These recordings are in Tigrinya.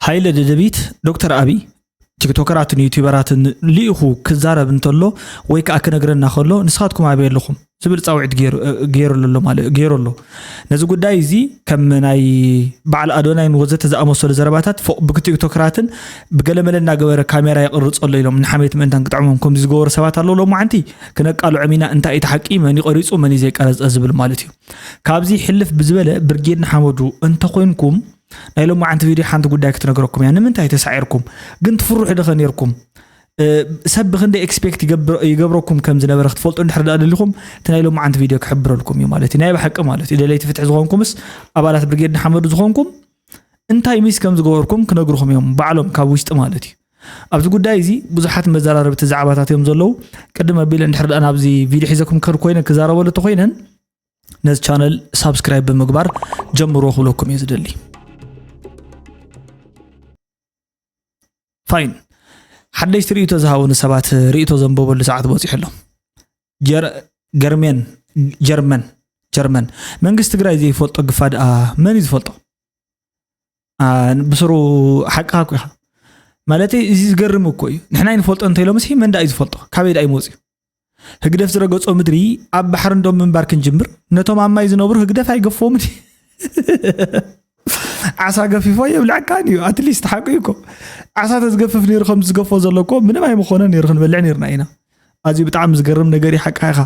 ሃይለ ደደቢት ዶክተር ኣብይ ቲክቶከራትን ዩቲዩበራትን ልኢኹ ክዛረብ እንተሎ ወይ ከዓ ክነግረና ከሎ ንስኻትኩም ኣበይ ኣለኹም ዝብል ፃውዒት ገይሩ ኣሎ ማለት ገይሩ ኣሎ። ነዚ ጉዳይ እዚ ከም ናይ በዓል ኣዶናይን ወዘተ ዝኣመሰሉ ዘረባታት ፎቕ ብክቲክቶከራትን ብገለመለ እናገበረ ካሜራ ይቕርፅ ኣሎ ኢሎም ንሓሜት ምእንታን ክጥዕሞም ከምዚ ዝገበሩ ሰባት ኣለዉ። ሎማዓንቲ ክነቃልዖም ኢና። እንታይ እቲ ሓቂ፣ መን ይቐሪፁ፣ መን እዩ ዘይቀረፀ ዝብል ማለት እዩ። ካብዚ ሕልፍ ብዝበለ ብርጌድ ንሓመዱ እንተኾይንኩም ናይ ሎማዓንቲ ቪድዮ ሓንቲ ጉዳይ ክትነግረኩም እያ። ንምንታይ ተሳዒርኩም ግን ትፍርሑ ደኸ ነይርኩም? ሰብ ብክንደይ ኤክስፔክት ይገብረኩም ከም ዝነበረ ክትፈልጡ እንድሕር ደኣ ደሊኹም እቲ ናይ ሎማዓንቲ ቪድዮ ክሕብረልኩም እዩ ማለት እዩ። ናይ ብሓቂ ማለት እዩ። ደለይቲ ፍትሒ ዝኾንኩምስ ኣባላት ብርጌድ ንሓመዱ ዝኾንኩም እንታይ ሚስ ከም ዝገበርኩም ክነግርኹም እዮም ባዕሎም ካብ ውሽጢ ማለት እዩ። ኣብዚ ጉዳይ እዚ ብዙሓት መዘራረብቲ ዛዕባታት እዮም ዘለዉ። ቅድም ኣቢለ እንድሕር ደኣ ናብዚ ቪድዮ ሒዘኩም ክኸድ ኮይነ ክዛረበሉ ተኮይነን ነዚ ቻነል ሳብስክራይብ ብምግባር ጀምሮ ክብለኩም እየ ዝደሊ። ፋይን፣ ሓደሽቲ ርእቶ ዝሃቡኒ ሰባት ርእቶ ዘንበበሉ ሰዓት በፂሑ ኣሎ። ገርሜን ጀርመን ጀርመን መንግስቲ ትግራይ ዘይፈልጦ ግፋ ደኣ መን እዩ ዝፈልጦ? ብስሩ ሓቅኻ እኮ ኢኻ ማለት እዚ ዝገርም እኮ እዩ። ንሕና ይንፈልጦ እንተኢሎም ሲ መን ደኣ እዩ ዝፈልጦ? ካበይ ደኣ ይመፅዩ? ህግደፍ ዝረገጾ ምድሪ ኣብ ባሕሪ እንዶ ምንባር ክንጅምር ነቶም ኣብ ማይ ዝነብሩ ህግደፍ ኣይገፍዎምን። ዓሳ ገፊፎ የብልዐካን እዩ። ኣትሊስት ሓቂ እኮ ዓሳ ተዝገፍፍ ነይሩ ከም ዝገፎ ዘሎ እኮ ምንም ኣይምኾነ ነይሩ ክንበልዕ ነይርና ኢና። ኣዝዩ ብጣዕሚ ዝገርም ነገር እዩ። ሓቅኻ ኢኻ።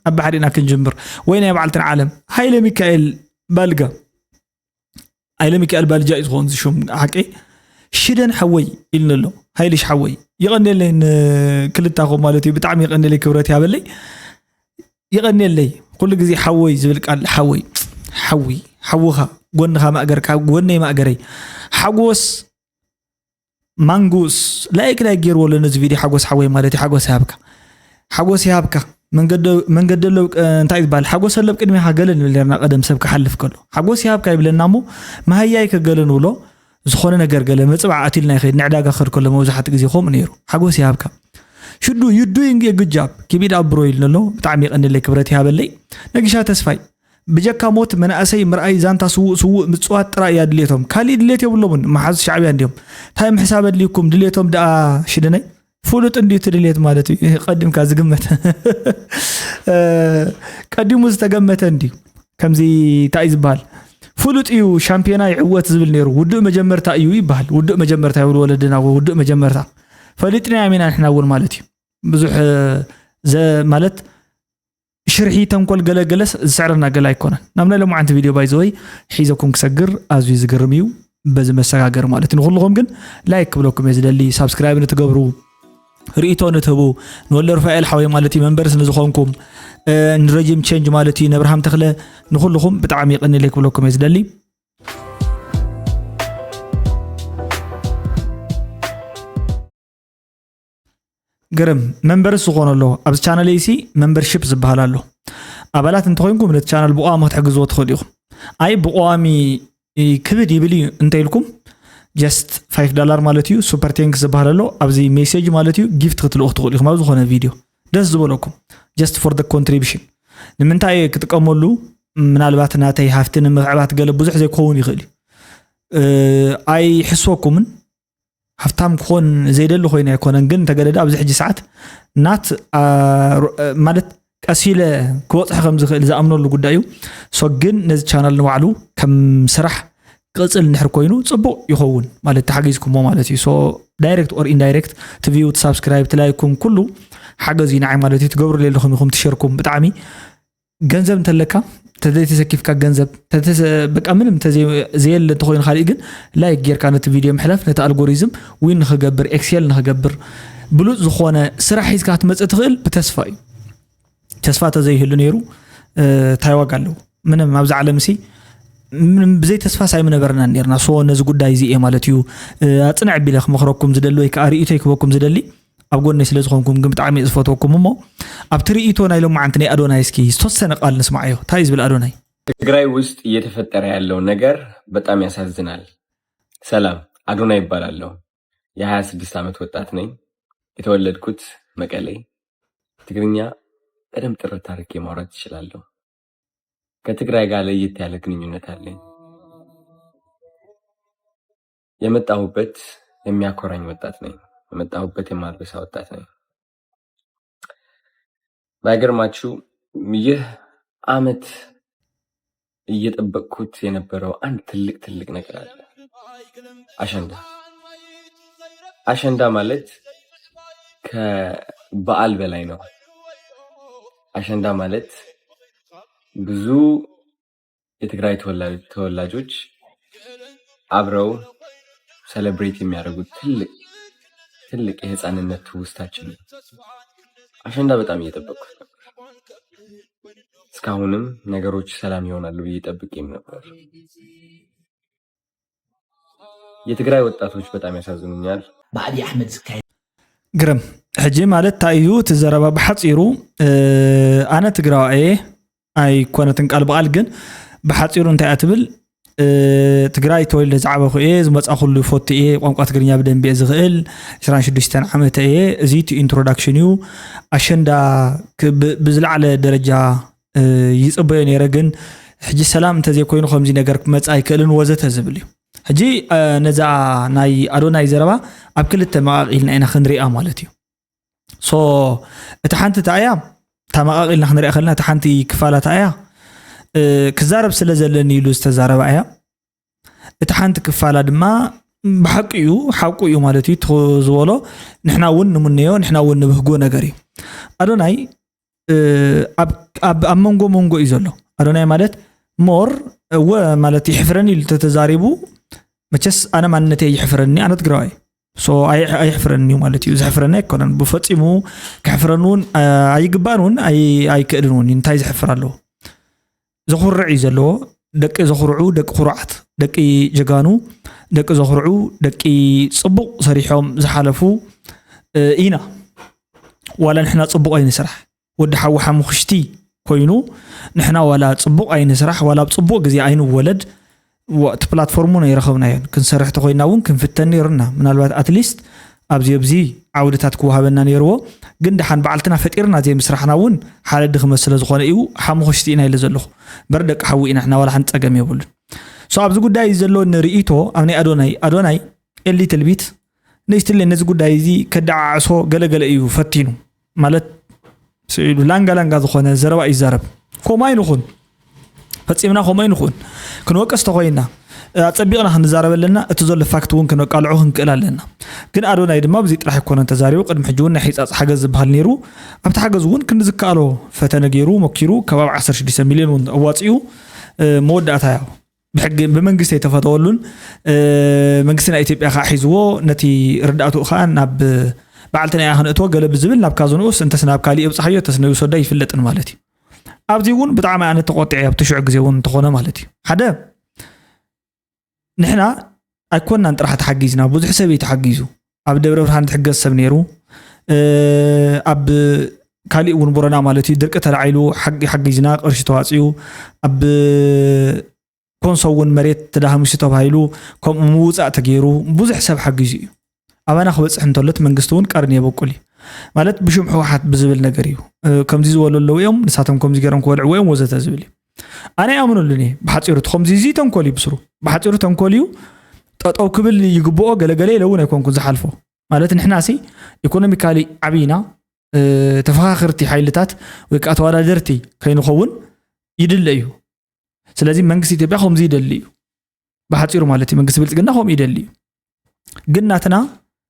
ኣብ ባሕሪ ኢና ክንጅምር ወይ ናይ በዓልትን ዓለም ሃይለ ሚካኤል ባልጋ ኣይለ ሚካኤል ባልጃ እዩ ዝኾን ዝሹም ሓቂ ሽደን ሓወይ ኢልኒ ኣሎ። ሃይልሽ ሓወይ ይቐንየለይ ንክልታኹም ማለት እዩ። ብጣዕሚ ይቐንየለይ ክብረት ያበለይ ይቐንየለይ ኩሉ ግዜ ሓወይ ዝብል ቃል ሓወይ ሓዊ ሓውኻ ጎንኻ ማእገርካ ጎነይ ማእገረይ ሓጎስ ማንጉስ ላይክ ላይክ ገይርዎ ኣሎ ነዚ ቪድዮ ሓጎስ ሓወይ ማለት እዩ። ሓጎስ ይሃብካ ሓጎስ ይሃብካ መንገዲ ኣለብ እንታይ ዝበሃል ሓጎስ ኣለብ ቅድሚኻ ገለ ንብል ነርና ቀደም ሰብ ክሓልፍ ከሎ ሓጎስ ይሃብካ ይብለና እሞ መሃያይ ከገለ ንብሎ ዝኾነ ነገር ገለ መፅባዕ ኣቲልና ይኸይድ ንዕዳጋ ክኸድ ከሎ መብዛሕትኡ ግዜ ከምኡ ነይሩ ሓጎስ ይሃብካ ሽዱ you doing a good job keep it up bro ኢልኒ ኣሎ ብጣዕሚ የቐንለይ ክብረት ይሃበለይ ነጊሻ ተስፋይ ብጀካ ሞት መናእሰይ ምርኣይ ዛንታ ስዉእ ስዉእ ምፅዋት ጥራይ እያ ድሌቶም ካሊእ ድሌት የብሎምን መሓዙ ሻዕብያ እንዲዮም እንታይ ምሕሳብ ኣድልይኩም ድሌቶም ደኣ ሽደነይ ፍሉጥ እንድዩ እቲ ድሌት ማለት እዩ። ቀዲምካ ዝግመት ቀዲሙ ዝተገመተ እንድዩ። ከምዚ እንታይ እዩ ዝበሃል ፍሉጥ እዩ ሻምፒዮና ይዕወት ዝብል ነይሩ። ውዱእ መጀመርታ እዩ ይበሃል። ውዱእ መጀመርታ ይብሉ ወለድና ውዱእ መጀመርታ ፈሊጥና ኢና ንሕና እውን ማለት እዩ። ብዙሕ ማለት ሽርሒ ተንኮል ገለገለስ ዝስዕረና ገለ ኣይኮነን ናብ ናይ ሎማዓንቲ ቪድዮ ባይዘወይ ሒዘኩም ክሰግር ኣዝዩ ዝግርም እዩ በዚ መሰጋገር ማለት እዩ ንኩልኹም ግን ላይክ ክብለኩም እየ ዝደሊ ሳብስክራይብ ንትገብሩ ርእቶ ንትህቡ ንወልደ ሩፋኤል ሓወይ ማለት እዩ መንበርስ ንዝኾንኩም ንረጂም ቼንጅ ማለት እዩ ነብርሃም ተኽለ ንኩልኹም ብጣዕሚ ይቐኒለይ ክብለኩም እየ ዝደሊ ግርም መንበርስ ዝኾነ ኣሎ ኣብዚ ቻነለይ ሲ መንበርሽፕ ዝበሃል ኣሎ ኣባላት እንተኮይንኩም ነቲ ቻነል ብቋሚ ክትሕግዝዎ ትኽእሉ ኢኹም ኣይ ብቋሚ ክብድ ይብል እዩ እንተ ኢልኩም just five dollar ማለት እዩ super thanks ዝበሃል ኣሎ ኣብዚ ሜሴጅ ማለት እዩ gift ክትልእኹ ትኽእሉ ኢኹም ኣብ ዝኾነ ቪድዮ ደስ ዝበለኩም just for the contribution ንምንታይ ክጥቀመሉ ምናልባት ናተይ ሃፍቲ ንምዕባት ገለ ብዙሕ ዘይክኸውን ይኽእል እዩ ኣይሕስወኩምን ሃፍታም ክኾን ዘይደሊ ኮይኑ ኣይኮነን ግን እንተገደደ ኣብዚ ሕጂ ሰዓት ናት ማለት ቀሲለ ክበፅሕ ከም ዝኽእል ዝኣምነሉ ጉዳይ እዩ ሶ ግን ነዚ ቻናል ንባዕሉ ከም ስራሕ ክቕፅል እንድሕር ኮይኑ ፅቡቕ ይኸውን ማለት ተሓጊዝኩሞ ማለት እዩ ሶ direct or indirect ትቪው ትሳብስክራይብ ትላይኩም ኩሉ ሓገዝ እዩ ንዓይ ማለት እዩ ትገብሩ ዘለኹም ኢኹም ትሸርኩም ብጣዕሚ ገንዘብ እንተለካ ተዘይተሰኪፍካ ገንዘብ በቃ ምንም ዘየለ እንተኮይኑ ካሊእ ግን ላይክ ጌርካ ነቲ ቪድዮ ምሕለፍ ነቲ ኣልጎሪዝም ዊን ንክገብር ኤክሴል ንክገብር ብሉፅ ዝኾነ ስራሕ ሒዝካ ክትመፅእ ትኽእል ብተስፋ እዩ ተስፋ ተዘይህሉ ነይሩ እንታይ ዋጋ ኣለዎ ምንም ኣብዚ ዓለም ሲ ብዘይ ተስፋ ሳይምነበርና ነርና ሶ ነዚ ጉዳይ እዚ እየ ማለት እዩ ኣፅንዕ ቢለ ክመክረኩም ዝደሊ ወይ ከዓ ርእይቶ ይክበኩም ዝደሊ ኣብ ጎነይ ስለ ዝኾንኩም ግን ብጣዕሚ እየ ዝፈትወኩም እሞ ኣብቲ ርእይቶ ናይ ሎማዓንቲ ናይ ኣዶናይ እስኪ ዝተወሰነ ቃል ንስማዓዮ እንታይ እዩ ዝብል ኣዶናይ ትግራይ ውስጥ እየተፈጠረ ያለው ነገር በጣም ያሳዝናል። ሰላም፣ አዶናይ ይባላለሁ። የ26 ዓመት ወጣት ነኝ። የተወለድኩት መቀሌ። ትግርኛ በደንብ ጥርት አድርጌ ማውራት እችላለሁ። ከትግራይ ጋር ለየት ያለ ግንኙነት አለኝ። የመጣሁበት የሚያኮራኝ ወጣት ነኝ። የመጣሁበት የማልረሳ ወጣት ነኝ። ባይገርማችሁ ይህ አመት እየጠበቅኩት የነበረው አንድ ትልቅ ትልቅ ነገር አለ። አሸንዳ። አሸንዳ ማለት ከበዓል በላይ ነው። አሸንዳ ማለት ብዙ የትግራይ ተወላ- ተወላጆች አብረው ሰለብሬት የሚያደርጉት ትልቅ ትልቅ የህፃንነት ትውስታችን ነው። አሸንዳ በጣም እየጠበቅኩት ነበር። እስካሁንም ነገሮች ሰላም ይሆናሉ ብዬ ጠብቄም ነበር። የትግራይ ወጣቶች በጣም ያሳዝኑኛል። ብኣቢ ኣሕመድ ዝካየድ ግርም። ሕጂ ማለት እንታይ እዩ እቲ ዘረባ ብሓፂሩ? ኣነ ትግራዋ እየ ኣይኮነትን ቃል ብቃል፣ ግን ብሓፂሩ እንታይ እያ ትብል? ትግራይ ተወልደ ዝዓበኹ እየ፣ ዝመፃ ኩሉ ይፈቱ እየ፣ ቋንቋ ትግርኛ ብደንቢ እየ ዝኽእል፣ ዕስራን ሽዱሽተን ዓመተ እየ። እዚ እቲ ኢንትሮዳክሽን እዩ። ኣሸንዳ ብዝለዓለ ደረጃ ይፅበዮ ነይረ፣ ግን ሕጂ ሰላም እንተዘይኮይኑ ከምዚ ነገር ክመፅእ ኣይክእልን ወዘተ ዝብል እዩ። ሕጂ ነዛ ናይ ኣዶናይ ዘረባ ኣብ ክልተ መቓቒልና ኢና ክንሪኣ ማለት እዩ። ሶ እቲ ሓንቲ እታ እያ፣ እታ መቓቒልና ክንሪኣ ከለና እቲ ሓንቲ ክፋላ እታ እያ፣ ክዛረብ ስለ ዘለኒ ኢሉ ዝተዛረባ እያ። እቲ ሓንቲ ክፋላ ድማ ብሓቂ እዩ፣ ሓቁ እዩ ማለት እዩ። እቲ ዝበሎ ንሕና እውን ንምነዮ፣ ንሕና እውን ንብህጎ ነገር እዩ። ኣዶናይ ኣብ መንጎ መንጎ እዩ ዘሎ። ኣዶናይ ማለት ሞር እወ ማለት ይሕፍረኒ ኢሉ ተተዛሪቡ፣ መቸስ ኣነ ማንነተይ ይሕፍረኒ፣ ኣነ ትግራዋይ ሶ ኣይሕፍረኒ እዩ ማለት እዩ። ዘሕፍረኒ ኣይኮነን ብፈፂሙ፣ ከሕፍረኒ እውን ኣይግባእን እውን ኣይክእልን እውን። እንታይ ዘሕፍር ኣለዎ? ዘኹርዕ እዩ ዘለዎ። ደቂ ዘኹርዑ፣ ደቂ ኩሩዓት፣ ደቂ ጀጋኑ፣ ደቂ ዘኹርዑ፣ ደቂ ፅቡቕ ሰሪሖም ዝሓለፉ ኢና። ዋላ ንሕና ፅቡቕ ኣይንስራሕ፣ ወዲ ሓዊ ሓሙኽሽቲ ኮይኑ ንሕና ዋላ ፅቡቕ ኣይንስራሕ፣ ዋላ ኣብ ፅቡቕ ግዜ ኣይንወለድ። እቲ ፕላትፎርም እውን ኣይረኸብናዮን። ክንሰርሕ ተኮይና እውን ክንፍተን ነይሩና። ምናልባት ኣትሊስት ኣብዚ ኣብዚ ዓውድታት ክወሃበና ነይርዎ፣ ግን ደሓን ባዕልትና ፈጢርና ዘይምስራሕና እውን ሓለዲ ክመስለ ዝኾነ እዩ። ሓሙኽሽቲ ኢና ኢለ ዘለኹ በር ደቂ ሓዊ ኢና ንሕና፣ ዋላ ሓንቲ ፀገም የብሉን። ሶ ኣብዚ ጉዳይ ዘሎ ንርእይቶ ኣብ ናይ ኣዶናይ ኣዶናይ ኤሊትል ቢት ንእሽትለ ነዚ ጉዳይ እዚ ከደዓዕሶ ገለገለ እዩ ፈቲኑ። ማለት ስኢሉ ላንጋ ላንጋ ዝኾነ ዘረባ ይዛረብ። ከምኡ ኣይንኹን፣ ፈፂምና ከምኡ ኣይንኹን። ክንወቀስ ተኮይና ኣፀቢቕና ክንዛረብ ኣለና። እቲ ዘሎ ፋክት እውን ክነቃልዖ ክንክእል ኣለና። ግን ኣዶናይ ድማ ብዚ ጥራሕ ኣይኮነን ተዛሪቡ። ቅድሚ ሕጂ እውን ናይ ሒፃፅ ሓገዝ ዝበሃል ነይሩ። ኣብቲ ሓገዝ እውን ክንዲ ዝከኣሎ ፈተነ ገይሩ ሞኪሩ ከባቢ ዓሰርተ ሽዱሽተ ሚልዮን እውን ኣዋፂኡ መወዳእታ ያው ብሕጊ ብመንግስቲ ኣይተፈተወሉን። መንግስቲ ናይ ኢትዮጵያ ከዓ ሒዝዎ ነቲ ርዳእትኡ ከዓ ናብ በዓልቲ ናይ ክንእትዎ ገለ ብዝብል ናብ ካዝንኡስ እንተስ ናብ ካሊእ የብፅሓዮ እንተስ ንውሰዶ ይፍለጥን ማለት እዩ። ኣብዚ እውን ብጣዕሚ ኣነ ተቆጢዐ ኣብቲ ሽዑ ግዜ እውን እንተኾነ ማለት እዩ። ሓደ ንሕና ኣይኮናን ጥራሕ ተሓጊዝና፣ ብዙሕ ሰብ እዩ ተሓጊዙ። ኣብ ደብረ ብርሃን ትሕገዝ ሰብ ነይሩ። ኣብ ካሊእ እውን ቦረና ማለት እዩ ድርቂ ተላዒሉ ሓጊዝና ቅርሺ ተዋፅኡ። ኣብ ኮንሶ እውን መሬት ተዳህሚሱ ተባሂሉ ከምኡ ምውፃእ ተገይሩ ብዙሕ ሰብ ሓጊዙ እዩ። ኣባና ክበፅሕ እንተሎ እቲ መንግስቲ እውን ቀርን የበቁል እዩ ማለት ብሽም ህወሓት ብዝብል ነገር እዩ። ከምዚ ዝበሉ ኣለዉ እዮም፣ ንሳቶም ከምዚ ገይሮም ክወልዕዎ እዮም ወዘተ ዝብል እዩ። ኣነ ኣይኣምነሉን እየ። ብሓፂሩ እቲ ከምዚ እዚ ተንኮል እዩ ብስሩ። ብሓፂሩ ተንኮል እዩ። ጠጠው ክብል ይግብኦ ገለገለ ኢለ እውን ኣይኮንኩን ዝሓልፎ። ማለት ንሕና ሲ ኢኮኖሚካሊ ዓብይና ተፈኻኽርቲ ሓይልታት ወይ ከዓ ተወዳደርቲ ከይንኸውን ይድለ እዩ። ስለዚ መንግስቲ ኢትዮጵያ ከምዚ ይደሊ እዩ ብሓፂሩ ማለት እዩ። መንግስቲ ብልፅግና ከምኡ ይደሊ እዩ። ግን ናትና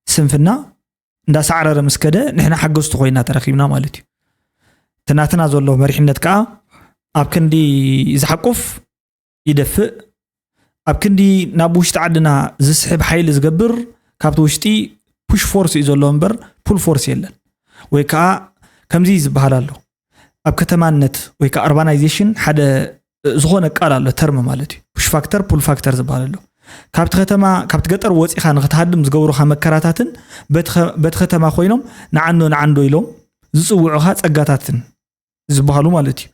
ስንፍና እንዳሳዕረረ ምስ ከደ ንሕና ሓገዝቲ ኮይና ተረኪብና ማለት እዩ። እቲ ናትና ዘሎ መሪሕነት ከዓ ኣብ ክንዲ ዝሓቁፍ ይደፍእ፣ ኣብ ክንዲ ናብ ውሽጢ ዓድና ዝስሕብ ሓይሊ ዝገብር ካብቲ ውሽጢ ፑሽ ፎርስ እዩ ዘሎ እምበር ፑል ፎርስ የለን። ወይ ከዓ ከምዚ ዝበሃል ኣሎ ኣብ ከተማነት ወይ ከዓ ኣርባናይዜሽን ሓደ ዝኾነ ቃል ኣሎ ተርም ማለት እዩ። ፑሽ ፋክተር ፑል ፋክተር ዝበሃል ኣሎ። ካብቲ ከተማ ካብቲ ገጠር ወፂኻ ንክትሃድም ዝገብሩኻ መከራታትን በቲ ከተማ ኮይኖም ንዓንዶ ንዓንዶ ኢሎም ዝፅውዑኻ ፀጋታትን ዝበሃሉ ማለት እዩ።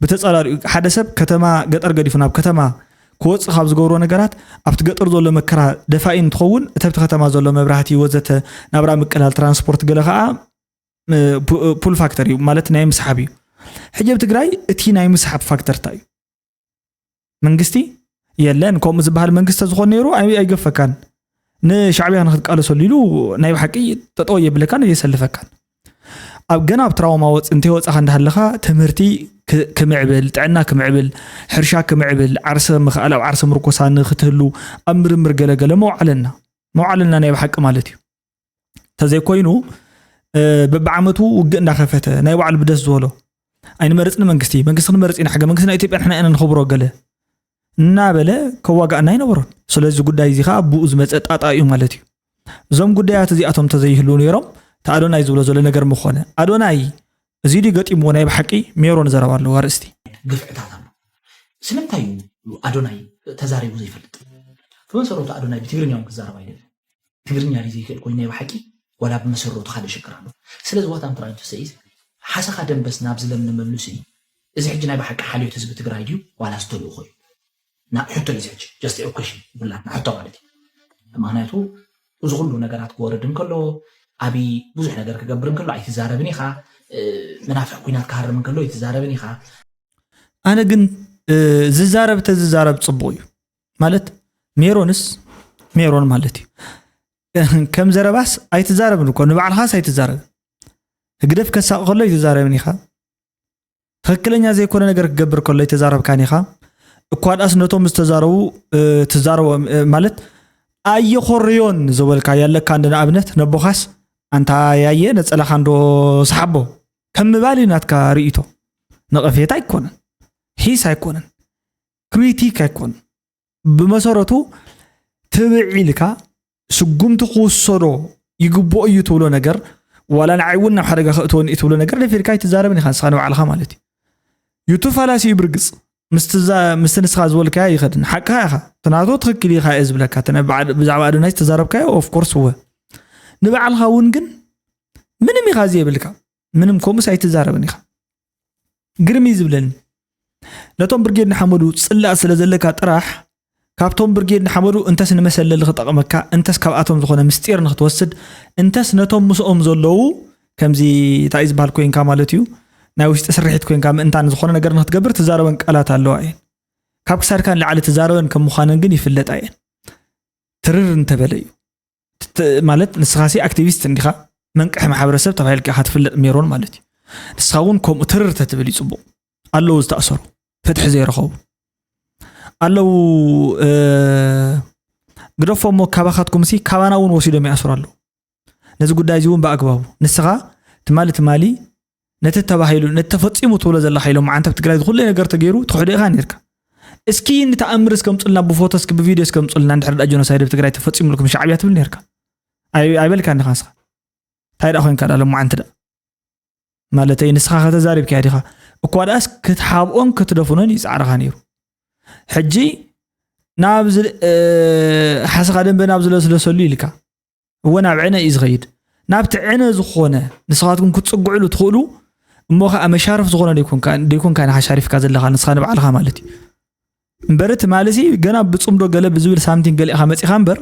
ብተፃራሪኡ ሓደ ሰብ ከተማ ገጠር ገዲፉ ናብ ከተማ ክወፅእ ካብ ዝገብሮ ነገራት ኣብቲ ገጠር ዘሎ መከራ ደፋኢ እንትኸውን እቲ ኣብቲ ከተማ ዘሎ መብራህቲ ወዘተ ናብራ ምቅላል ትራንስፖርት ገለ ከዓ ፑል ፋክተር እዩ ማለት ናይ ምስሓብ እዩ። ሕጂ ኣብ ትግራይ እቲ ናይ ምስሓብ ፋክተር እንታይ እዩ? መንግስቲ የለን። ከምኡ ዝበሃል መንግስቲ ዝኾን ነይሩ ኣይገፈካን። ንሻዕብያ ንክትቃለሰሉ ኢሉ ናይ ብሓቂ ጠጠው የብለካን የሰልፈካን። ኣብ ገና ኣብ ትራውማ ወፅ እንተይወፃኻ እንዳሃለኻ ትምህርቲ ክ- ክምዕብል፣ ጥዕና ክምዕብል፣ ሕርሻ ክምዕብል፣ ዓርሰ ምኽኣል ኣብ ዓርሰ ምርኮሳ ንክትህሉ ኣብ ምርምር ገለገለ መውዓለና መውዓለና ናይ ብሓቂ ማለት እዩ። ተዘይኮይኑ በብዓመቱ ውግእ እንዳኸፈተ ናይ ባዕሉ ብደስ ዝበሎ ኣይንመርፅን መንግስቲ መንግስቲ ክንመርፅ ኢና ሕገ መንግስቲ ናይ ኢትዮጵያ ንሕና ኢና ንኽብሮ ገለ እናበለ ከዋጋእና ኣይነበሮን። ስለዚ ጉዳይ እዚ ከዓ ብኡ ዝመፀ ጣጣ እዩ ማለት እዩ። እዞም ጉዳያት እዚኣቶም ተዘይህልው ነይሮም ተኣዶናይ ዝብሎ ዘሎ ነገር ምኾነ ኣዶናይ እዚ ድዩ ገጢምዎ ናይ ብሓቂ ሜሮን ዘረባ ኣለዎ ኣርእስቲ ግፍዕታት ኣሎ። ስለምንታይ እዩ ኣዶናይ ተዛሪቡ ዘይፈልጥ? ብመሰረቱ ኣዶናይ ብትግርኛ እውን ክዛረብ ኣይደልን። ትግርኛ ድዩ ዘይክእል ኮይኑ ናይ ብሓቂ ዋላ ብመሰረቱ ሓደ ሽግር ኣሎ። ስለዚ ዋታም ትራንቱ ሰይዝ ሓሰኻ ደንበስ ናብ ዝለምልመሉ ስኒ እዚ ሕጂ ናይ ብሓቂ ሓልዮት ህዝቢ ትግራይ ድዩ ዋላ ዝተልእኾ እዩ? ናብ ሕቶ እዩ ሕጂ just a question ይብላትና ሕቶ ማለት እዩ። ምክንያቱ እዚ ኩሉ ነገራት ክወርድ እንከሎ ኣብይ ብዙሕ ነገር ክገብር እንከሎ ኣይትዛረብን ኢኻ። መናፍሕ ኩናት ክሃርም እንከሎ ኣይትዛረብን ኢኻ። ኣነ ግን ዝዛረብ ተዝዛረብ ፅቡቅ እዩ ማለት ሜሮንስ ሜሮን ማለት እዩ። ከም ዘረባስ ኣይትዛረብን እኮ ንባዕልኻስ ኣይትዛረብ። ህግደፍ ከሳቕ ከሎ ኣይትዛረብን ኢኻ። ትኽክለኛ ዘይኮነ ነገር ክገብር ከሎ ኣይተዛረብካን ኢኻ። እኳ ድኣስ ነቶም ዝተዛረቡ ትዛረቦም ማለት ኣየኾርዮን ዝበልካ ያለካ እንደ ንኣብነት ነቦኻስ ኣንታ ያየ ነፀላኻ እንዶ ሰሓቦ ከም ምባል እዩ ናትካ ርእይቶ። ነቐፌታ ኣይኮነን፣ ሂስ ኣይኮነን፣ ክሪቲክ ኣይኮነን። ብመሰረቱ ትብዕ ኢልካ ስጉምቲ ክውሰዶ ይግብኦ እዩ ትብሎ ነገር ዋላ ንዓይ እውን ናብ ሓደጋ ከእትወኒ እዩ ትብሎ ነገር ደፊርካ ኣይትዛረብን ኢኻ ንስኻ ንባዕልኻ ማለት እዩ። ዩቱ ፋላሲ እዩ ብርግፅ ምስቲ ንስኻ ዝበልካያ ይኸድን ሓቅኻ ኢኻ ትናቶ ትኽክል ኢኻ እየ ዝብለካ ብዛዕባ ኣዶናይ ዝተዛረብካዮ ኦፍኮርስ እወ ንባዕልኻ እውን ግን ምንም ኢኻ እዚ የብልካ ምንም ከምኡስ ኣይትዛረብን ኢኻ ግርም እዩ ዝብለኒ ነቶም ብርጌድ ንሓመዱ ፅላእ ስለ ዘለካ ጥራሕ ካብቶም ብርጌድ ንሓመዱ እንተስ ንመሰለሊ ክጠቕመካ እንተስ ካብኣቶም ዝኾነ ምስጢር ንክትወስድ እንተስ ነቶም ምስኦም ዘለዉ ከምዚ እንታይ ዝበሃል ኮይንካ ማለት እዩ ናይ ውሽጢ ስርሒት ኮይንካ ምእንታን ዝኾነ ነገር ንክትገብር ትዛረበን ቃላት ኣለዋ እየን ካብ ክሳድካ ንላዕሊ ትዛረበን ከም ምዃነን ግን ይፍለጣ እየን ትርር እንተበለ እዩ ማለት ንስኻሲ ኣክቲቪስት እንዲኻ መንቅሒ ማሕበረሰብ ተባሂልካ ኢኻ ትፍለጥ ሜሮን ማለት እዩ ንስኻ እውን ከምኡ ትርር ተትብል እዩ ፅቡቕ ኣለዉ ዝተኣሰሩ ፍትሒ ዘይረኸቡ ኣለዉ ግደፎ እሞ ካባኻትኩም ሲ ካባና እውን ወሲዶም ይኣስሩ ኣለዉ ነዚ ጉዳይ እዚ እውን ብኣግባቡ ንስኻ ትማሊ ትማሊ ነቲ ተባሂሉ ነቲ ተፈፂሙ ትብሎ ዘለኻ ኢሎም መዓንተ ኣብ ትግራይ ዝኩሉ ነገር ተገይሩ ትሕዶ ኢኻ ነርካ እስኪ ንተኣምር እስከምፁልና ብፎቶ እስኪ ብቪድዮ እስከምፁልና እንድሕር ዳ ጆኖሳይድ ኣብ ትግራይ ተፈፂሙልኩም ሻዕብያ ትብል ነርካ ኣይበልካ እንዲኻ ንስኻ እንታይ ዳ ኮይንካ ዳ ሎም መዓንቲ ዳ ማለተይ ንስኻ ከተዛሪብካያ ዲኻ እኳ ዳኣስ ክትሓብኦን ክትደፍኖን እዩ ፃዕርኻ ነይሩ ሕጂ ናብ ሓሰኻ ደንበ ናብ ዝለስለሰሉ ኢልካ እወ ናብ ዕነ እዩ ዝኸይድ ናብቲ ዕነ ዝኾነ ንስኻትኩም ክትፅግዕሉ ትኽእሉ እሞ ከዓ መሻርፍ ዝኾነ ደይኮንካ ንሓሻሪፍካ ዘለኻ ንስኻ ንባዕልኻ ማለት እዩ እምበር ትማልሲ ገና ብፅምዶ ገለ ብዝብል ሳምቲን ገሊእኻ መፂኻ እምበር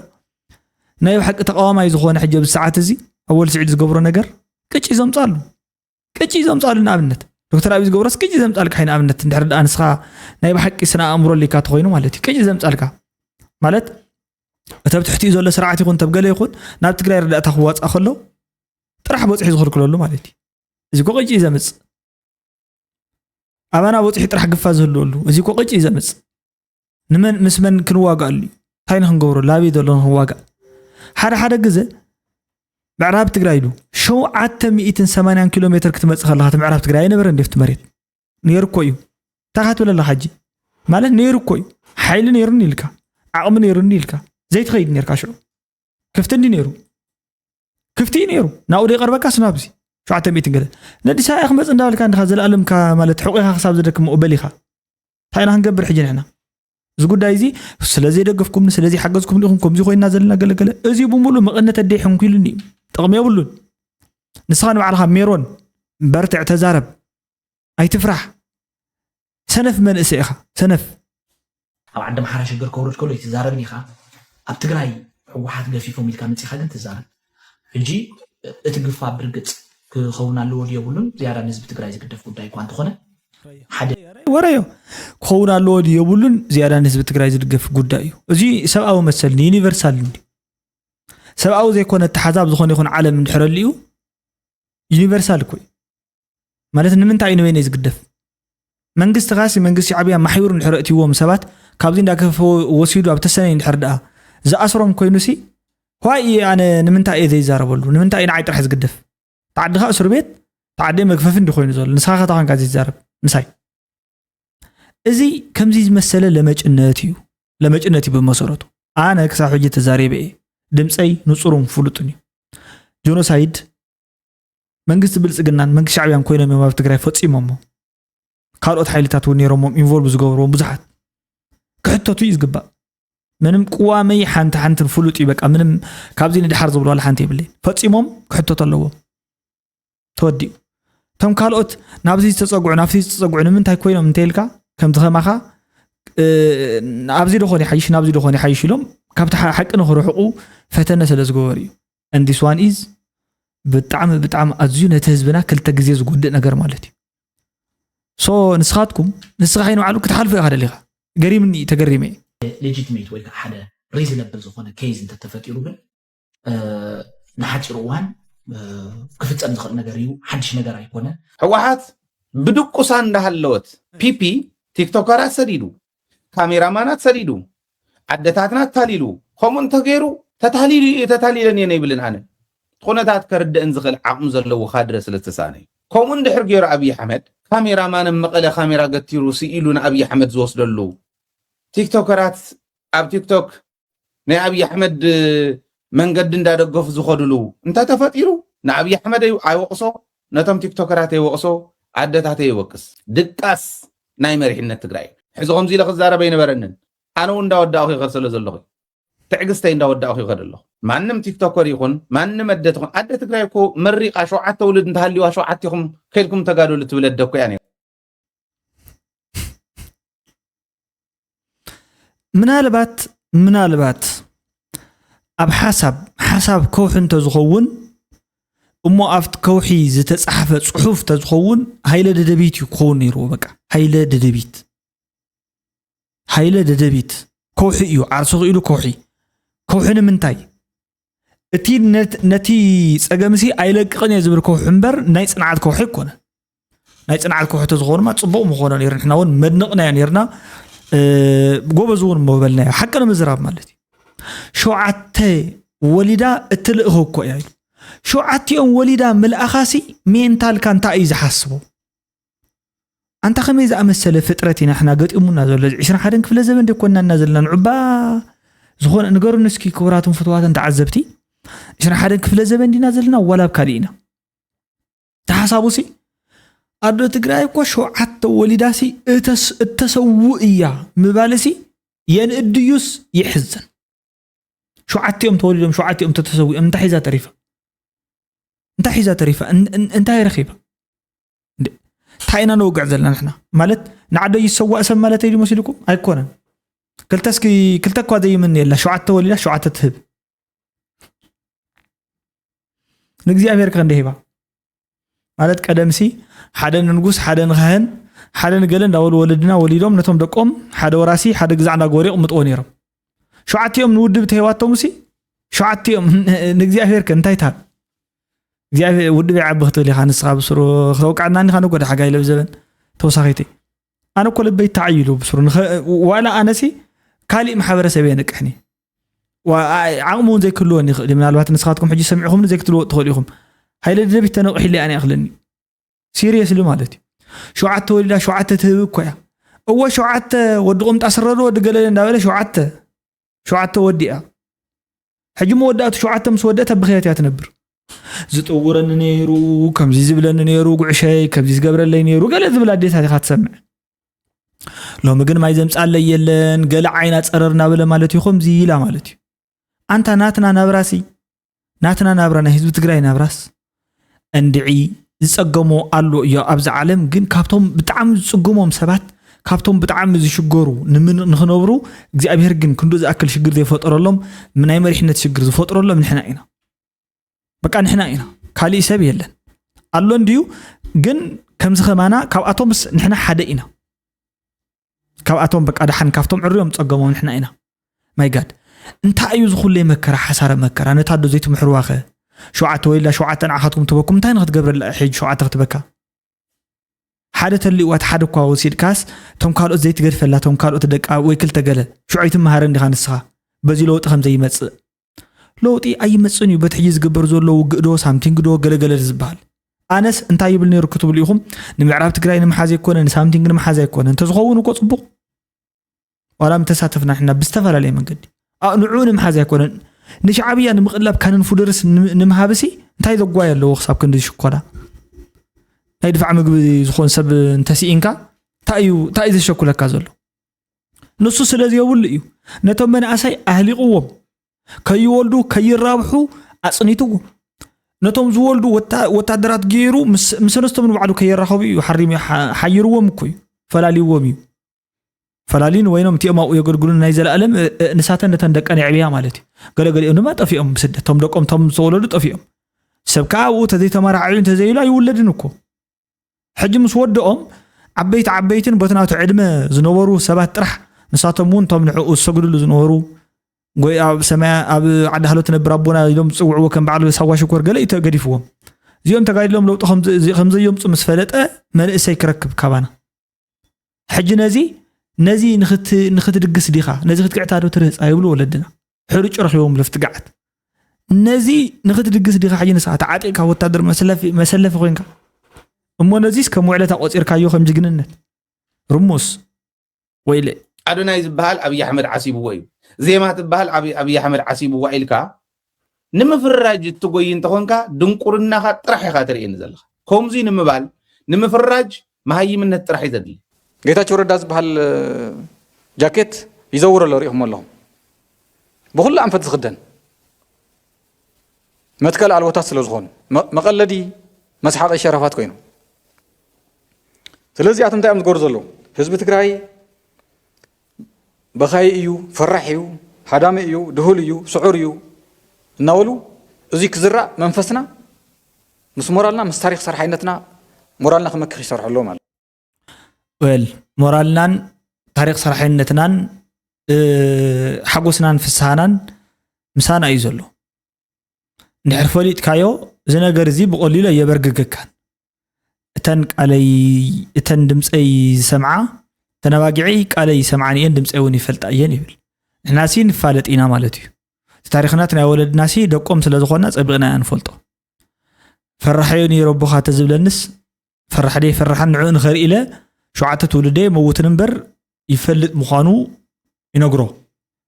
ናይ ብሓቂ ተቃዋማይ ዝኾነ ሕጂ ብሰዓት እዚ ኣወል ስዒድ ዝገብሮ ነገር ቅጭ ዘምፃሉ ቅጭ ዘምፃሉ ንኣብነት ዶክተር ኣብይ ዝገብሮስ ቅጭ ዘምፃልካ ንኣብነት እንድሕር ደኣ ንስኻ ናይ ብሓቂ ስነ ኣእምሮ ሊካ ተኮይኑ ማለት እዩ ቅጭ ዘምፃልካ ማለት እቲ ኣብ ትሕቲኡ ዘሎ ስርዓት ይኹን ተብ ገለ ይኹን ናብ ትግራይ ረዳእታ ክዋፃእ ከሎ ጥራሕ በፂሑ ዝኽልክለሉ ማለት እዩ እዚ ኮ ቅጭ እዩ ዘምፅ ኣባና በፂሑ ጥራሕ ግፋ ዝህልወሉ እዚ ኮ ቅጭ እዩ ዘምፅ ንመን ምስ መን ክንዋጋኣሉ እዩ እንታይ ንክንገብሮ ላበይ ዘሎ ንክንዋጋእ ሓደ ሓደ ግዘ ምዕራብ ትግራይ ኢሉ ሸውዓተ ሚእትን ሰማንያን ኪሎ ሜትር ክትመፅእ ከለካ እቲ ምዕራብ ትግራይ ኣይነበረ እንዴ ኣብቲ መሬት ነይሩ እኮ እዩ እንታይ ካትብል ኣለካ ሕጂ ማለት ነይሩ እኮ እዩ ሓይሊ ነይሩኒ ኢልካ ዓቕሚ ነይሩኒ ኢልካ ዘይትኸይድ ነርካ ሽዑ ክፍቲ እንዲ ነይሩ ክፍቲ እዩ ነይሩ ናብኡ ደይቀርበካ ስናብዚ ሸውዓተ ሚእትን ገለ ነዲስ ኣበባ ክመፅእ እንዳበልካ እንዲካ ዘለኣለምካ ማለት ሕቑኻ ክሳብ ዝደክም መቕበል ኢኻ እንታይ ኢና ክንገብር ሕጂ ንሕና እዚ ጉዳይ እዚ ስለዘይደገፍኩምኒ ስለዘይሓገዝኩምኒ ኢኹም ከምዚ ኮይና ዘለና ገለገለ እዚ ብምሉእ መቐነት ኣደይ ሕንኩ ኢሉኒ እዩ ጥቕሚ የብሉን ንስኻ ንባዕልኻ ሜሮን በርትዕ ተዛረብ ኣይትፍራሕ ሰነፍ መንእሰይ ኢኻ ሰነፍ ኣብ ዓዲ ኣምሓራ ሽግር ከውርድ ከሎ ኣይትዛረብን ኢኻ ኣብ ትግራይ ህወሓት ገፊፎም ኢልካ መፂኻ ግን ትዛረብ ሕጂ እቲ ግፋ ብርግፅ ክኸውን ኣለዎ ድየብሉን ዝያዳ ንህዝቢ ትግራይ ዝግደፍ ጉዳይ እኳ እንተኾነ ሓደ ወረዮ ክኸውን ኣለዎ ድየብሉን ዝያዳ ንህዝቢ ትግራይ ዝድገፍ ጉዳይ እዩ እዚ ሰብኣዊ መሰል ንዩኒቨርሳል እንዲ ሰብኣዊ ዘይኮነ ኣተሓዛ ኣብ ዝኾነ ይኹን ዓለም እንድሕር ኣልዩ ዩኒቨርሳል እኮ እዩ። ማለት ንምንታይ እዩ ንበይነይ ዝግደፍ? መንግስቲ ኻሲ መንግስቲ ሻዕብያ ማሕዩር እንድሕር እትዎም ሰባት ካብዚ እንዳገፈፈ ወሲዱ ኣብ ተሰነይ እንድሕር ደኣ ዝኣስሮም ኮይኑሲ ዋይ ኣነ ንምንታይ እየ ዘይዛረበሉ? ንምንታይ እዩ ንዓይ ጥራሕ ዝግደፍ? ተዓድኻ እስር ቤት ተዓደ መግፈፊ እንዲ ኮይኑ ዘሎ ንስኻ ከታ ኾንካ ዘይዛረብ ምሳይ እዚ ከምዚ ዝመሰለ ለመጭነት እዩ። ለመጭነት እዩ ብመሰረቱ። ኣነ ክሳብ ሕጂ ተዛሪበ እየ። ድምፀይ ንፁሩን ፍሉጥን እዩ። ጆኖሳይድ መንግስቲ ብልፅግናን መንግስቲ ሻዕብያን ኮይኖም እዮም ኣብ ትግራይ ፈፂሞሞ። ካልኦት ሓይልታት እውን ነይሮሞም ኢንቮልቭ ዝገብርዎም ብዙሓት። ክሕተቱ እዩ ዝግባእ። ምንም ቅዋመይ ሓንቲ ሓንትን ፍሉጥ እዩ። በቃ ምንም ካብዚ ንድሓር ዝብሉ ዋላ ሓንቲ የብለይ። ፈፂሞም ክሕተቱ ኣለዎም። ተወዲኡ። እቶም ካልኦት ናብዚ ዝተፀግዑ ናብዚ ዝተፀግዑ ንምንታይ ኮይኖም እንተይልካ ከምዚ ከማኻ ኣብዚ ዶኾን ይሓይሽ ናብዚ ዶኾን ይሓይሽ ኢሎም ካብቲ ሓቂ ንክርሕቁ ፈተነ ስለ ዝገበሩ እዩ። And this one is ብጣዕሚ ብጣዕሚ ኣዝዩ ነቲ ህዝብና ክልተ ግዜ ዝጎድእ ነገር ማለት እዩ። So ንስኻትኩም ንስኻ ከይንባዕሉ ክትሓልፎ ኢኻ ደሊኻ ገሪምኒ ተገሪመ እየ። ሌጂትሜት ወይ ከዓ ሓደ ሪዝነብል ዝኾነ ኬዝ እንተተፈጢሩ ግን ንሓፂር እዋን ክፍፀም ዝኽእል ነገር እዩ። ሓድሽ ነገር ኣይኮነ። ህወሓት ብድቁሳ እንዳሃለወት ፒፒ ቲክቶከራት ሰዲዱ፣ ካሜራማናት ሰዲዱ፣ ዓደታትና ኣታሊሉ፣ ከምኡ እንተገይሩ ተታሊሉ እየ ተታሊለን እየን ኣይብልን። ኣነ ኩነታት ከርድእን ዝኽእል ዓቕሚ ዘለዎ ካድረ ስለ ዝተሳእነ እዩ። ከምኡ እንድሕር ገይሩ ኣብይ ኣሕመድ ካሜራማን ኣብ መቐለ ካሜራ ገቲሩ ስኢሉ ንኣብይ ኣሕመድ ዝወስደሉ ቲክቶከራት ኣብ ቲክቶክ ናይ ኣብይ ኣሕመድ መንገዲ እንዳደገፉ ዝኸድሉ እንተተፈጢሩ ንኣብይ ኣሕመድ ኣይወቕሶ፣ ነቶም ቲክቶከራት ኣይወቕሶ፣ ኣደታት ኣይወቅስ። ድቃስ ናይ መሪሕነት ትግራይ እዩ። ሕዚ ከምዚ ኢለ ክዛረብ ኣይነበረንን። ኣነ እውን እንዳወዳእኹ ይኸድ ስለ ዘለኹ ትዕግስተይ እንዳወዳእኹ ይኸድ ኣለኹ። ማንም ቲክቶከር ይኹን ማንም ኣደ ትኹን ኣደ ትግራይ እኮ መሪቓ ሸውዓተ ውሉድ እንተሃልይዋ ሸውዓቲኹም ከይድኩም ተጋደሉ ትብል ኣደ እኮ እያ ነይራ። ምናልባት ምናልባት ኣብ ሓሳብ ሓሳብ ከውሒ እንተዝኸውን እሞ ኣብቲ ከውሒ ዝተፃሕፈ ፅሑፍ እንተዝኸውን ሃይለ ደደቢት እዩ ክኸውን ነይርዎ። በቃ ሃይለ ደደቢት ሃይለ ደደቢት ከውሒ እዩ ዓርሱ ክኢሉ ከውሒ ከውሒ ንምንታይ እቲ ነቲ ፀገምሲ ኣይለቅቕን እየ ዝብል ከውሒ እምበር ናይ ፅንዓት ከውሒ ኣይኮነ። ናይ ፅንዓት ከውሒ ተዝኾኑ ድማ ፅቡቕ ምኾነ ነይሩ። ንሕና እውን መድንቕናዮ ነይርና። ጎበዝ እውን ምበልናዮ ሓቂ ንምዝራብ ማለት እዩ። ሸውዓተ ወሊዳ እትልእኽ እኮ እያ ኢሉ። ሸውዓቲኦም ወሊዳ ምልኣኻሲ ሜንታልካ እንታይ እዩ ዝሓስቦ? ኣንታ ከመይ ዝኣመሰለ ፍጥረት ኢና ሕና ገጢሙና ዘሎ እዚ ዕስራን ሓደን ክፍለ ዘበን ደኮና እና ዘለና ንዑባ ዝኾነ ንገሩኒ እስኪ ክቡራትን ፍትዋትን ተዓዘብቲ ዕስራን ሓደን ክፍለ ዘበን ዲና ዘለና ዋላ ኣብ ካሊእ ኢና ተሓሳቡ ሲ ኣዶ ትግራይ እኮ ሸውዓተ ወሊዳ ሲ እተሰውእ እያ ምባል ሲ የንእድዩስ ይሕዝን ሸውዓቲኦም ተወሊዶም ሸውዓቲኦም ተተሰዊኦም እንታይ ሒዛ ተሪፋ እንታይ ሒዛ ተሪፋ እንታይ ረኺባ እንታይ ኢና ነውግዕ ዘለና ንሕና ማለት ንዓዶ ይሰዋእ ሰብ ማለት እዩ መሲልኩም ኣይኮነን ክልተ እስኪ ክልተ እኳ ዘይምን የላ ሸውዓተ ወሊዳ ሸውዓተ ትህብ ንእግዚኣብሔር ከ እንደ ሂባ ማለት ቀደምሲ ሓደ ንንጉስ ሓደ ንካህን ሓደ ንገለ እንዳበሉ ወለድና ወሊዶም ነቶም ደቆም ሓደ ወራሲ ሓደ ግዛዕ እንዳገበሩ የቕምጥዎ ነይሮም ሸውዓቲኦም ንውድብ ተሂዋቶም ሲ ሸውዓቲኦም ንእግዚኣብሔር ከ እንታይ ታብ እግዚኣብሔር ውድብ ይዓቢ ክትብል ኢኻ ንስኻ ብስሩ ክተውቃዕናኒ ኻ ንጎዳ ሓጋይ ለብ ዘበን ተወሳኺተይ ኣነ እኮ ልበይ ታዕይሉ ብስሩ ዋላ ኣነሲ ካሊእ ማሕበረሰብ የንቅሕኒ ዓቕሚ እውን ዘይክህልወኒ ይኽእል ምናልባት ንስኻትኩም ሕጂ ሰሚዕኹምኒ ዘይክትልወጥ ትኽእሉ ኢኹም ሃይለ ደደቢት ተነቕሒለ ኣነ ይኽልኒ ሲሪየስሊ ማለት እዩ ሸውዓተ ወሊዳ ሸውዓተ ትህብ እኮ እያ እወ ሸውዓተ ወዲ ቁምጣ ስረዶ ወዲ ገለለ እንዳበለ ሸውዓተ ሸውዓተ ወዲኣ ሕጂ መወዳእቱ ሸውዓተ ምስ ወደአት ኣብ ብኽያት እያ ትነብር ዝጥውረኒ ነይሩ ከምዚ ዝብለኒ ነይሩ ጉዕሸይ ከምዚ ዝገብረለይ ነይሩ ገለ ዝብል ኣዴታት ኢኻ ትሰምዕ ሎሚ ግን ማይ ዘምፃለይ የለን ገለ ዓይና ፀረር እናበለ ማለት እዩ ከምዚ ኢላ ማለት እዩ ኣንታ ናትና ናብራሲ ናትና ናብራ ናይ ህዝቢ ትግራይ ናብራስ እንድዒ ዝፀገሞ ኣሎ እዮ ኣብዚ ዓለም ግን ካብቶም ብጣዕሚ ዝፅግሞም ሰባት ካብቶም ብጣዕሚ ዝሽገሩ ንክነብሩ እግዚኣብሔር ግን ክንዱ ዝኣክል ሽግር ዘይፈጠረሎም ናይ መሪሕነት ሽግር ዝፈጥረሎም ንሕና ኢና በቃ ንሕና ኢና ካሊእ ሰብ የለን ኣሎ እንድዩ ግን ከምዚ ከማና ካብኣቶምስ ንሕና ሓደ ኢና ካብኣቶም በቃ ደሓን ካብቶም ዕርዮም ፀገሞም ንሕና ኢና my god እንታይ እዩ ዝኹለይ መከራ ሓሳረ መከራ ነታ ዶ ዘይትምሕርዋ ኸ ሸውዓተ ወይላ ሸውዓተ ንዓኻትኩም ትበኩም እንታይ ንክትገብረላ ሕጂ ሸውዓተ ክትበካ ሓደ ተልእዋ እቲ ሓደ እኳ ወሲድካስ እቶም ካልኦት ዘይትገድፈላ እቶም ካልኦት ደቃ ወይ ክልተ ገለ ሽዑ ኣይትመሃረን ዲኻ ንስኻ በዚ ለውጢ ከም ዘይመጽእ ለውጢ ኣይመጽእን እዩ በቲ ሕጂ ዝግበር ዘሎ ውግእ ዶ ሳምቲንግ ዶ ገለገለ ዝበሃል ኣነስ እንታይ ይብል ነይሩ ክትብሉ ኢኹም ንምዕራብ ትግራይ ንምሓዝ ኣይኮነ ንሳምቲንግ ንምሓዝ ኣይኮነ እንተዝኸውን እኮ ጽቡቕ ዋላ ምተሳተፍና ንሕና ብዝተፈላለየ መንገዲ ንዑ ንምሓዝ ኣይኮነን ንሻዕብያ ንምቕላብ ካንን ፉደርስ ንምሃብሲ እንታይ ዘጓይ ኣለዎ ክሳብ ክንዲ ሽኮላ ናይ ድፋዕ ምግቢ ዝኾን ሰብ እንተስኢንካ እንታይ እዩ እንታይ እዩ ዘሸኩለካ ዘሎ ንሱ ስለ ዘየብሉ እዩ ነቶም መናእሰይ ኣህሊቕዎም ከይወልዱ ከይራብሑ ኣፅኒትዎም ነቶም ዝወልዱ ወታደራት ገይሩ ምስ ኣነስቶም ንባዕሉ ከየራኸቡ እዩ ሓሪሙ ሓይርዎም እኮ እዩ ፈላልዎም እዩ ፈላሊን ወይኖም እቲኦም ኣብኡ የገልግሉ ናይ ዘለኣለም ንሳተን ነተን ደቀን የዕብያ ማለት እዩ ገለገሊኦም ድማ ጠፊኦም ብስደት ቶም ደቆም ቶም ዝተወለዱ ጠፊኦም ሰብ ከዓ ኣብኡ ተዘይተመራዓዩ እንተዘይሉ ኣይውለድን እኮ ሕጂ ምስ ወደኦም ዓበይቲ ዓበይትን በቲ ናቱ ዕድመ ዝነበሩ ሰባት ጥራሕ ንሳቶም እውን እቶም ንዕኡ ዝሰግድሉ ዝነበሩ ጎይ ኣብ ሰማያ ኣብ ዓዲ ሃሎ ትነብር ኣቦና ኢሎም ዝፅውዕዎ ከም በዓል ሳዋ ሽኮር ገለ እዩ ተገዲፍዎም እዚኦም ተጋዲሎም ለውጢ ከም ዘየምፁ ምስ ፈለጠ መንእሰይ ክረክብ ካባና ሕጂ ነዚ ነዚ ንክትድግስ ዲኻ ነዚ ክትግዕታ ዶ ትርህፃ ይብሉ ወለድና ሕርጭ ረኺቦም ለፍትጋዓት ነዚ ንክትድግስ ዲኻ ሕጂ ንስኻ ተዓጢቕካ ወታደር መሰለፊ ኮይንካ እሞ ነዚስ ከም ውዕለታ ቆፂርካዮ ከም ጅግንነት ርሙስ ወይለ ኣዶናይ ዝበሃል ኣብይ ኣሕመድ ዓሲብዎ እዩ ዜማ ትበሃል ኣብይ ኣሕመድ ዓሲብዋ ኢልካ ንምፍርራጅ እትጎይ እንተኾንካ ድንቁርናኻ ጥራሕ ኢኻ ትርእየኒ ዘለኻ። ከምዙይ ንምባል ንምፍርራጅ መሃይምነት ጥራሕ እዩ ዘድሊ። ጌታቸው ረዳ ዝበሃል ጃኬት ይዘውር ኣሎ ሪኢኹሞ ኣለኹም። ብኹሉ ኣንፈት ዝኽደን መትከል ኣልቦታት ስለ ዝኾኑ መቐለዲ መስሓቒ ሸረፋት ኮይኖም። ስለዚ ኣቶም እንታይ እዮም ዝገሩ ዘለዉ? ህዝቢ ትግራይ በኻይ እዩ፣ ፈራሕ እዩ፣ ሃዳሚ እዩ፣ ድሁል እዩ፣ ስዑር እዩ እናበሉ እዚ ክዝራእ መንፈስና ምስ ሞራልና ምስ ታሪክ ሰርሓይነትና ሞራልና ክመክኽ ይሰርሑ ኣለዉ ማለት እዩ። well ሞራልናን ታሪክ ሰርሓይነትናን ሓጎስናን ፍስሃናን ምሳና እዩ ዘሎ። እንድሕር ፈሊጥካዮ እዚ ነገር እዚ ብቐሊሉ ኣየበርግገካን። እተን ቃለይ እተን ድምፀይ ዝሰምዓ እተን ኣባጊዐይ ቃለይ ይሰምዓን እየን ድምፀይ እውን ይፈልጣ እየን ይብል። ንሕናሲ ንፋለጥ ኢና ማለት እዩ። እቲ ታሪኽና እቲ ናይ ወለድናሲ ደቆም ስለ ዝኾንና ፀቢቕና ኢና ንፈልጦ። ፈራሕዮ ነይረ ኣቦኻ ተዝብለንስ ፈራሕ ደይ ፈራሕን ንዕኡ ንኸርኢ ኢለ ሸውዓተ ትውልደይ መውትን እምበር ይፈልጥ ምዃኑ ይነግሮ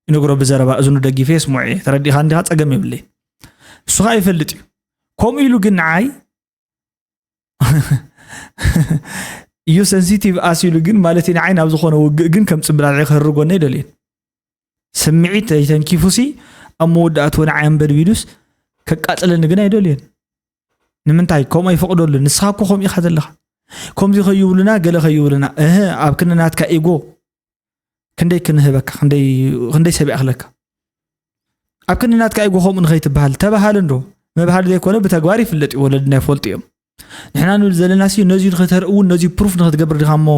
ይነግሮ ብዘረባ እዝኑ ደጊፈ የስምዖ እየ ተረዲእኻ እንዲኻ ጸገም የብለይ እሱ ኸዓ ይፈልጥ እዩ ከምኡ ኢሉ ግን ንዓይ እዩ sensitive ኣስኢሉ ግን ማለት ንዓይ ናብ ዝኾነ ውግእ ግን ከም ጽብላልዒ ክህርጎኒ ኣይደልየን ስምዒት ኣይተንኪፉሲ ኣብ መወዳእትኡ ንዓይ ኣንበድቢዱስ ከቃጽለኒ ግን ኣይደልየን ንምንታይ ከምኡ ኣይፈቕደሉ ንስኻ እኮ ከምኡ ኢኻ ዘለኻ ከምዚ ከይብሉና ገለ ከይብሉና እህ ኣብ ክንዲ ናትካ ኢጎ ክንደይ ክንህበካ ክንደይ ሰብ ይኣኽለካ ኣብ ክንዲ ናትካ ኢጎ ከምኡ ንኸይትበሃል ተባሃል እንዶ መብሃል ዘይኮነ ብተግባር ይፍለጥ እዩ ወለድና ይፈልጡ እዮም ንሕና ንብል ዘለና ሲ ነዚ ንኸተርእውን ነዚ ፕሩፍ ንኸትገብር ዲኻ እሞ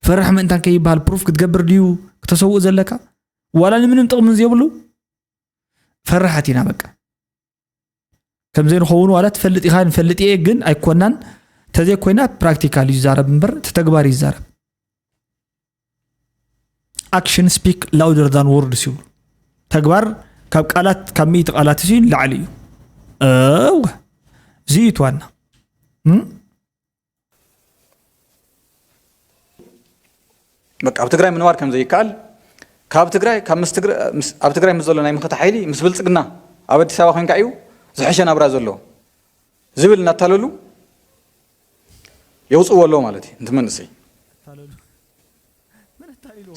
ፈራሕ ምእንታን ከይበሃል ፕሩፍ ክትገብር ድዩ ክተሰውእ ዘለካ ዋላ ንምንም ጥቕምን ዘየብሉ ፈራሓት ኢና በቃ ከም ዘይንኸውን ዋላ ትፈልጥ ኢኻ ንፈልጥ እየ ግን ኣይኮናን ተዘይኮይና ፕራክቲካል እዩ ዝዛረብ እምበር እቲ ተግባር እዩ ዝዛረብ action speak louder than words ይብሉ ተግባር ካብ ቃላት ካብ ሚእቲ ቃላት እዩ ላዕሊ እዩ እወ እዚ እዩ ዋና በቃ ኣብ ትግራይ ምንባር ከም ዘይከኣል ካብ ትግራይ ካብ ምስ ትግራይ ምስ- ኣብ ትግራይ ምስ ዘሎ ናይ መኸተ ሓይሊ ምስ ብልፅግና ኣብ ኣዲስ ኣበባ ኮይንካ እዩ ዝሐሸ ናብራ ዘሎ ዝብል እናታለሉ የውፅዎ ኣለዎ ማለት እዩንቲ መንእሰይ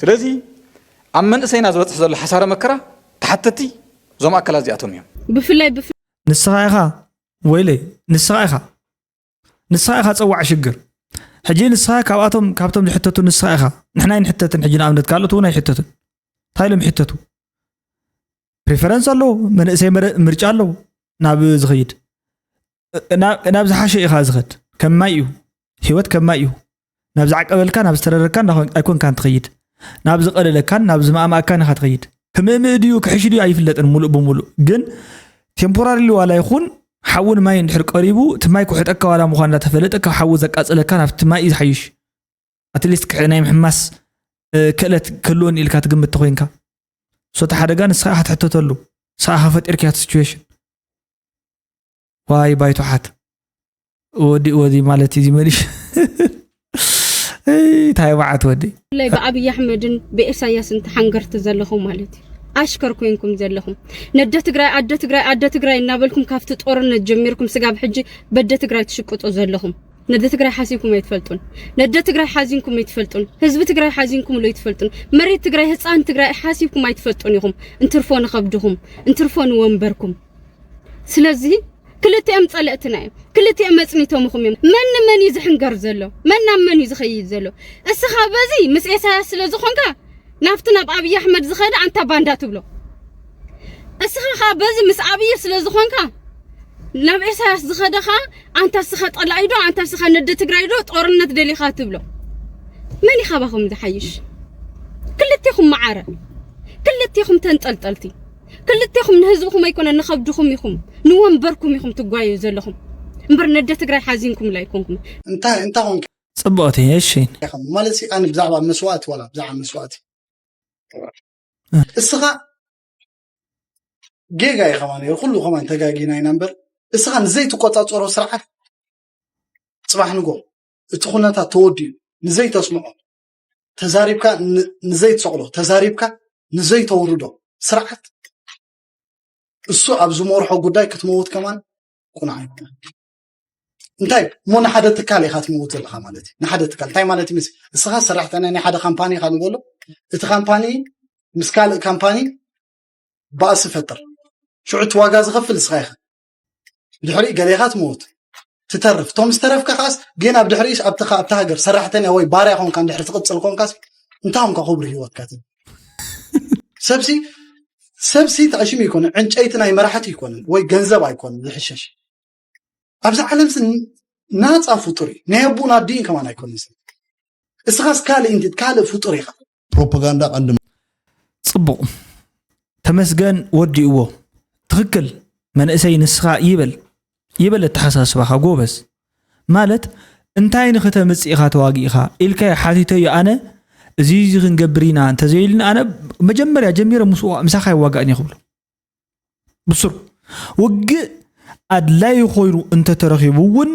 ስለዚ ኣብ መንእሰይና ዝበፅሕ ዘሎ ሓሳረ መከራ ተሓተቲ እዞም ኣካላት እዚኣቶም እዮም ብፍላይ ብፍ- ንስኻ ኢኻ ወይለይ ንስኻ ኢኻ ንስኻ ኢኻ ፀዋዕ ሽግር ሕጂ ንስኻ ካብኣቶም ካብቶም ዝሕተቱ ንስኻ ኢኻ ንሕና ኣይንሕተትን ሕጂ ንኣብነት ካልኦት እውን ኣይሕተቱን እንታይ ኢሎም ይሕተቱ ፕሪፈረንስ ኣለዎ መንእሰይ ምርጫ ኣለዎ ናብ ዝኸይድ ናብ ዝሓሸ ኢኻ ዝኸድ ከም ማይ እዩ ህይወት ከም ማይ እዩ ናብ ዝዓቀበልካ ናብ ዝተረረካ ኣይኮንካን ትኸይድ ናብ ዝቐለለካን ናብ ዝማእማእካን ኢኻ ትኸይድ ክምእምእ ድዩ ክሕሽ ድዩ ኣይፍለጥን። ሙሉእ ብሙሉእ ግን ቴምፖራሪሊ ዋላ ይኹን ሓውን ማይ እንድሕር ቀሪቡ እቲ ማይ ክውሕጠካ ዋላ ምዃን እንዳተፈለጠ ካብ ሓዊ ዘቃጽለካ ናብቲ ማይ እዩ ዝሓይሽ። ኣትሊስት ክሕ ናይ ምሕማስ ክእለት ክህልወኒ ኢልካ ትግምት ተኮይንካ፣ ሶቲ ሓደጋ ንስኻ ኢኻ ትሕተተሉ። ንስኻ ኢኻ ፈጢርካያ እቲ ሲቹዌሽን። ዋይ ባይቶሓት ወዲ ወዲ ማለት እዩ መሊሽ። እንታይ በዓት ወዲ። ብፍላይ ብኣብይ ኣሕመድን ብኤሳያስን ተሓንገርቲ ዘለኹም ማለት እዩ። ኣሽከር ኮይንኩም ዘለኹም፣ ነደ ትግራይ ኣደ ትግራይ ኣደ ትግራይ እናበልኩም ካብቲ ጦርነት ጀሚርኩም ስጋብ ሕጂ በደ ትግራይ ትሽቅጡ ዘለኹም። ነደ ትግራይ ሓሲብኩም ኣይትፈልጡን። ነደ ትግራይ ሓዚንኩም ኣይትፈልጡን። ህዝቢ ትግራይ ሓዚንኩምሉ ኣይትፈልጡን። መሬት ትግራይ፣ ህፃን ትግራይ ሓሲብኩም ኣይትፈልጡን ኢኹም። እንትርፎ ንኸብድኹም፣ እንትርፎ ንወንበርኩም። ስለዚ ክልቲኦም ፀለእትና እዮም። ክልቲኦም መፅኒቶም ኢኹም እዮም። መን ንመን እዩ ዝሕንገር ዘሎ? መን ናብ መን እዩ ዝኸይድ ዘሎ? እስኻ በዚ ምስ ኤሳያስ ስለ ዝኾንካ ናብቲ ናብ ኣብይ ኣሕመድ ዝኸደ ኣንታ ባንዳ ትብሎ። እስኻ ኸዓ በዚ ምስ ኣብይ ስለ ዝኾንካ ናብ ኤሳያስ ዝኸደ ኸዓ ኣንታ እስኻ ጠላኢ ዶ፣ ኣንታ እስኻ ነደ ትግራይ ዶ፣ ጦርነት ደሊኻ ትብሎ። መን እዩ ካባኹም ዝሓይሽ? ክልቴኹም መዓረ፣ ክልቴኹም ተንጠልጠልቲ፣ ክልቴኹም ንህዝብኹም ኣይኮነ ንኸብድኹም ኢኹም ንወንበርኩም ኢኹም ትጓዩ ዘለኹም እምበር ነደ ትግራይ ሓዚንኩምላ ኣይኮንኩም። እንታይ እንታይ ኾንካ ጽብቕቲ እሺ ኢኻ ማለት ሲ ኣነ ብዛዕባ መስዋእቲ ዋላ ብዛዕባ መስዋእቲ እስኻ ጌጋ እዩ ከማን እዩ ኩሉ ከማን ተጋጊና ኢና እምበር እስኻ ንዘይትቆጻጸሮ ስርዓት ጽባሕ ንጎ እቲ ኩነታት ተወዲኡ ንዘይተስምዖ ተዛሪብካ ን- ንዘይትሰቕሎ ተዛሪብካ ንዘይተውርዶ ስርዓት እሱ ኣብ ዝመርሖ ጉዳይ ክትመውት ከማን ቁኑዕ ኣይኮነን። እንታይ እሞ ንሓደ ትካል ኢኻ ትመውት ዘለኻ ማለት እዩ። ንሓደ ትካል እንታይ ማለት እዩ? ምስ እስኻ ሰራሕተኛ ናይ ሓደ ካምፓኒ ኢኻ ንበሎ። እቲ ካምፓኒ ምስ ካልእ ካምፓኒ ባእሲ ፈጥር። ሽዑ እቲ ዋጋ ዝኸፍል እስኻ ኢኻ። ድሕሪ ገሌኻ ትመውት ትተርፍ። እቶም ዝተረፍካ ከዓስ ግን ኣብ ድሕሪሽ ኣብቲ ከ- ኣብታ ሃገር ሰራሕተኛ ወይ ባርያ ኮንካ እንድሕሪ ትቕጽል ኮንካስ እንታይ ኮንካ ክብሪ ህይወትካ ትብል? ሰብሲ ሰብሲ ተኣሽሙ ይኮነ ዕንጨይቲ ናይ መራሕቲ ይኮነ ወይ ገንዘብ ኣይኮነ ዝሕሸሽ ኣብዚ ዓለም ስ ናፃ ፍጡር እዩ ናይ ኣቦን ኣዲን ከማን ኣይኮነ ሰብ እስኻስ ካልእ እንት ካልእ ፍጡር ኢኻ ፕሮፓጋንዳ ቀንዲ ጽቡቕ ተመስገን ወዲእዎ ትኽክል መንእሰይ ንስኻ ይበል ይበል ኣተሓሳስባኻ ጎበዝ ማለት እንታይ ንኽተምጽእ ኢኻ ተዋጊእኻ ኢልካዮ ሓቲተዮ ኣነ እዚ እዚ ክንገብር ኢና እንተዘይሉኒ ኣነ መጀመርያ ጀሚረ ምስኡ ምሳኻ ይዋጋእን እየ ክብሎ ብሱር ውግእ ኣድላዪ ኮይኑ እንተተረኺቡ እውን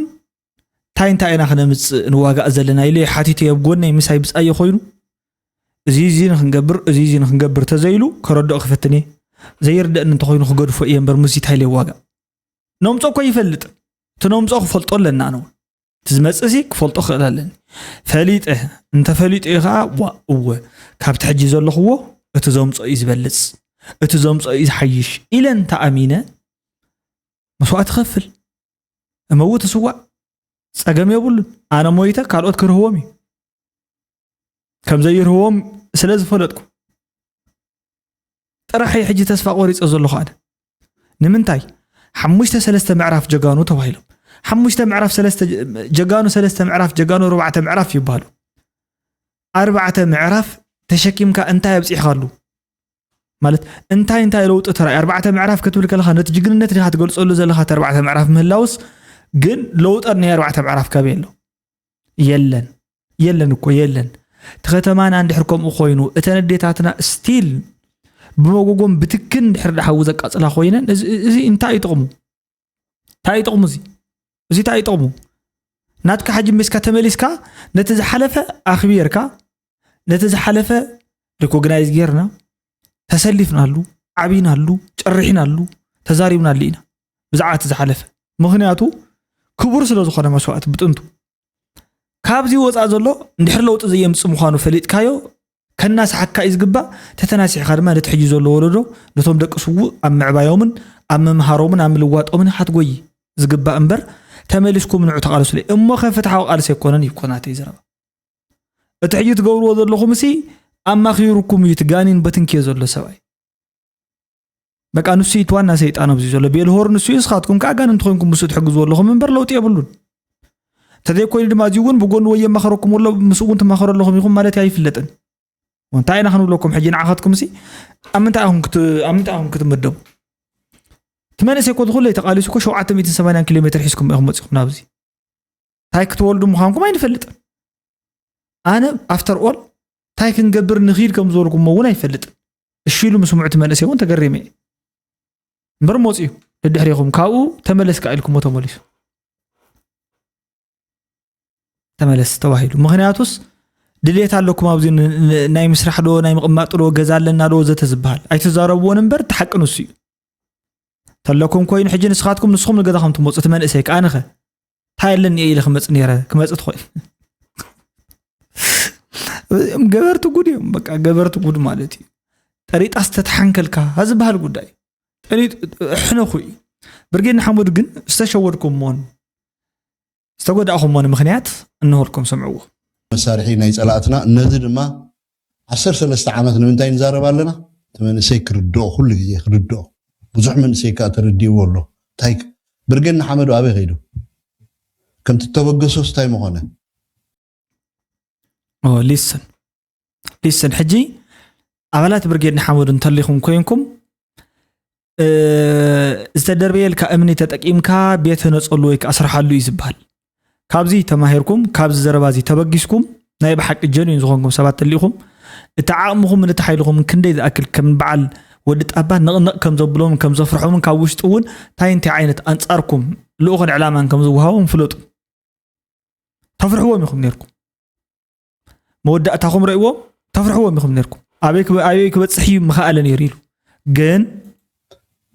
እንታይ እንታይ ኢና ክነምፅእ ንዋጋእ ዘለና ኢለ ሓቲተ ኣብ ጎነይ ምሳይ ብፃየ ኮይኑ እዚ እዚ ንክንገብር እዚ እዚ ንክንገብር ተዘይሉ ከረድኦ ክፈትን እየ ዘይርደእኒ እንተኮይኑ ክገድፎ እየ እምበር ምስዚ እንታይ ኢለ ዋጋእ ነምፆ እኮ ይፈልጥ እቲ ነምፆ ክፈልጦ ኣለና ኣነ እውን እቲ ዝመፅእ ሲ ክፈልጦ ክእል ኣለኒ ፈሊጠ እንተፈሊጡ እዩ ከዓ ዋ እወ ካብቲ ሕጂ ዘለኽዎ እቲ ዘምፆ እዩ ዝበልፅ እቲ ዘምፆ እዩ ዝሓይሽ ኢለ እንተኣሚነ መስዋእቲ ከፍል እመውት እስዋእ ጸገም የብሉን ኣነ ሞይተ ካልኦት ክርህዎም እዩ ከም ዘይርህዎም ስለ ዝፈለጥኩ ጥራሕ ሕጂ ተስፋ ቆሪጸ ዘለኹ ኣነ ንምንታይ ሓሙሽተ ሰለስተ ምዕራፍ ጀጋኑ ተባሂሎም ሓሙሽተ ምዕራፍ ሰለስተ ጀጋኑ ሰለስተ ምዕራፍ ጀጋኑ ኣርባዕተ ምዕራፍ ይበሃሉ ኣርባዕተ ምዕራፍ ተሸኪምካ እንታይ ኣብጺሕካሉ ማለት እንታይ እንታይ ለውጢ ተራእዩ ኣርባዕተ ምዕራፍ ክትብል ከለካ ነቲ ጅግንነት ዲካ ትገልጸሉ ዘለካ እቲ ኣርባዕተ ምዕራፍ ምህላውስ ግን ለውጠ ናይ ኣርባዕተ ምዕራፍ ካበይ ኣሎ የለን የለን እኮ የለን እቲ ከተማና እንድሕር ከምኡ ኮይኑ እተን ኣዴታትና ስቲል ብመጎጎም ብትክን እንድሕር ድሓዊ ዘቃፅላ ኮይነን እዚ እንታይ እዩ ጥቕሙ እንታይ ጥቕሙ እዚ እዚ እንታይ ጥቕሙ ናትካ ሕጂ ምስካ ተመሊስካ ነቲ ዝሓለፈ ኣኽቢርካ ነቲ ዝሓለፈ ሪኮግናይዝ ጌርና ተሰሊፍናሉ ዓቢናሉ ጨሪሕናሉ ተዛሪብናሉ ኢና ብዛዕባ እቲ ዝሓለፈ ምኽንያቱ ክቡር ስለ ዝኾነ መስዋእቲ ብጥንቱ ካብዚ ወፃእ ዘሎ እንድሕር ለውጢ ዘየምፅእ ምዃኑ ፈሊጥካዮ ከናስሓካ እዩ ዝግባእ ተተናሲሕካ ድማ ነቲ ሕጂ ዘሎ ወለዶ ነቶም ደቂ ስውእ ኣብ ምዕባዮምን ኣብ ምምሃሮምን ኣብ ምልዋጦምን ኢኻ ትጎይ ዝግባእ እምበር ተመሊስኩም ንዑ ተቓለሱለይ እሞ ከ ፍትሓዊ ቃልሲ ኣይኮነን እዩ እኮ ናተይ ዘረባ እቲ ሕጂ ትገብርዎ ዘለኹም ሲ ኣማኺሩኩም እዩ እቲ ጋኒን በትንኪዮ ዘሎ ሰብኣይ በቃ ንሱ እዩ ዋና ሰይጣን ኣብዚ ዘሎ ቤልሆር ንሱ እዩ እስኻትኩም ከዓ ጋንንቲ ኮይንኩም ምስኡ ትሕግዝዎ ኣለኹም እምበር ለውጢ የብሉን እንተዘይኮይኑ ድማ እዚ እውን ብጎኒ ወይ የማኸረኩም ኣሎ ምስኡ እውን ትማኸሩ ኣለኹም ኢኹም ማለት ኣይፍለጥን እንታይ ኢና ክንብለኩም ሕጂ ንዓኻትኩም ሲ ኣብ ምንታይ ኢኹም ክት- ኣብ ምንታይ ኢኹም ክትምደቡ? እቲ መንእሰይ እኮ ዝኹለይ ተቓሊሱ እኮ ሸውዓተ ሚእትን ሰማንያን ኪሎ ሜትር ሒዝኩም ኢኹም መፂኹም ናብዚ። እንታይ ክትወልዱ ምዃንኩም ኣይንፈልጥን። ኣነ ኣፍተር ኦል እንታይ ክንገብር ንኽይድ ከም ዝበልኩሞ እውን ኣይፈልጥን። እሺ ኢሉ ምስምዑ እቲ መንእሰይ እውን ተገሪመ እየ። እምበር መፅኡ ደድሕሪኹም ካብኡ ተመለስ ከኣ ኢልኩሞ ተመሊሱ። ተመለስ ተባሂሉ። ምኽንያቱስ ድሌት ኣለኩም ኣብዚ ን- ን- ናይ ምስራሕ ዶ ናይ ምቕማጥ ዶ ገዛ ኣለና ዶ ዘተ ዝበሃል ኣይትዛረብዎን እምበር እቲ ሓቂ ንሱ እዩ። ተለኩም ኮይኑ ሕጂ ንስኻትኩም ንስኹም ንገዛኹም ትመፁ እቲ መንእሰይ ከኣ ንኸ እንታይ ኣለኒ እየ ኢለ ክመፅ ነይረ ክመፅ ትኾይን ገበርቲ ጉድ እዮም። በቃ ገበርቲ ጉድ ማለት እዩ። ጠሪጣ ዝተተሓንከልካ ዝበሃል ጉዳይ ጠሪጥ ሕነኹ እዩ። ብርጌድ ንሓመዱ ግን ዝተሸወድኩሞን ዝተጎዳእኹሞን ምኽንያት እንሆልኩም ስምዕዎ። መሳርሒ ናይ ፀላእትና ነዚ ድማ ዓሰርተ ሰለስተ ዓመት ንምንታይ ንዛረብ ኣለና? እቲ መንእሰይ ክርድኦ ኩሉ ግዜ ክርድኦ ብዙሕ መንእሰይ ከዓ ተረዲእዎ ኣሎ። እንታይ ክ- ብርጌድ ንሓመዱ ኣበይ ከይዱ? ከምቲ ተበገሶስ እንታይ ምኾነ? ሊስን ሊስን ሕጂ ኣባላት ብርጌድ ንሓመዱ እንተሊኹም ኮይንኩም እ፣ ዝተደርበየልካ እምኒ ተጠቂምካ ቤት ህነፀሉ ወይ ከዓ ስርሓሉ እዩ ዝበሃል። ካብዚ ተማሂርኩም ካብዚ ዘረባ እዚ ተበጊስኩም ናይ ብሓቂ ጀኑን ዝኾንኩም ሰባት ተሊኹም እቲ ዓቕምኹምን እቲ ሓይልኹምን ክንደይ ዝኣክል ከም በዓል ወዲ ጣባ ንቕንቕ ከም ዘብሎምን ከም ዘፍርሖምን ካብ ውሽጢ እውን እንታይ እንታይ ዓይነት ኣንፃርኩም ልኡኽን ዕላማን ከም ዝወሃቦም ፍለጡ። ተፍርሕዎም ኢኹም ነርኩም። መወዳእታኹም ረእዎም ተፍርሕዎም ኢኹም ነርኩም። ኣበይ ክበ- ኣበይ ክበፅሕ እዩ ምኸኣለ ነይሩ ኢሉ ግን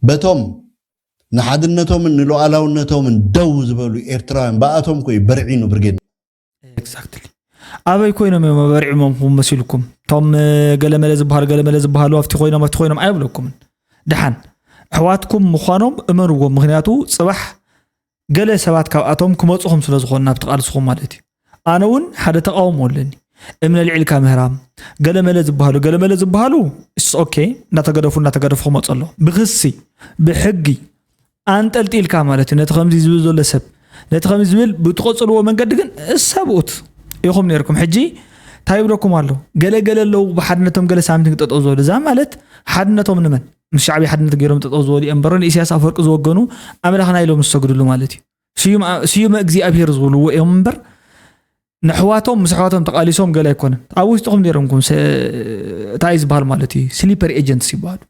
በቶም ንሓድነቶምን ንሉዓላውነቶምን ደው ዝበሉ ኤርትራውያን ብኣቶም ኮ በርዒኑ ብርጌድ exactly ኣበይ ኮይኖም እዮም በርዒሞም መሲልኩም? እቶም ገለመለ ዝበሃሉ ገለመለ ዝበሃሉ ኣብቲ ኮይኖም ኣብቲ ኮይኖም ኣይብለኩምን። ድሓን ኣሕዋትኩም ምዃኖም እመንዎም። ምክንያቱ ፅባሕ ገለ ሰባት ካብኣቶም ክመፁኹም ስለ ዝኾኑ ናብቲ ቃልስኹም ማለት እዩ። ኣነ እውን ሓደ ተቃውሞ ኣለኒ። እምነ ልዒልካ ምህራም ገለመለ ዝበሃሉ ገለመለ ዝበሃሉ ስ ኦኬ እናተገደፉ እናተገደፉ ክመፁ ኣለዎ። ብክሲ ብሕጊ ኣንጠልጢልካ ማለት እዩ። ነቲ ከምዚ ዝብል ዘሎ ሰብ ነቲ ከምዚ ዝብል ብትቆፅልዎ መንገዲ ግን ሰብኡት ኢኹም ነርኩም። ሕጂ እንታይ ይብለኩም ኣሎ? ገለገለ ኣለዉ ብሓድነቶም ገለ ሳምንት ክጠጠው ዝበሉ እዛ ማለት ሓድነቶም ንመን ምስ ሻዕብያ ሓድነት ገይሮም ጠጠው ዝበሉ እዮም እምበሮ ንኢሳያስ ኣፈወርቂ ዝወገኑ ኣምላኽና ኢሎም ዝሰግድሉ ማለት እዩ። ስዩም- ስዩመ እግዚኣብሔር ዝብልዎ እዮም እምበር ንሕዋቶም ምስ ኣሕዋቶም ተቃሊሶም ገለ ኣይኮነን። ኣብ ውሽጥኹም ነይሮም ኩም እንታይ ዝበሃል ማለት እዩ ስሊፐር ኤጀንትስ ይበሃሉ።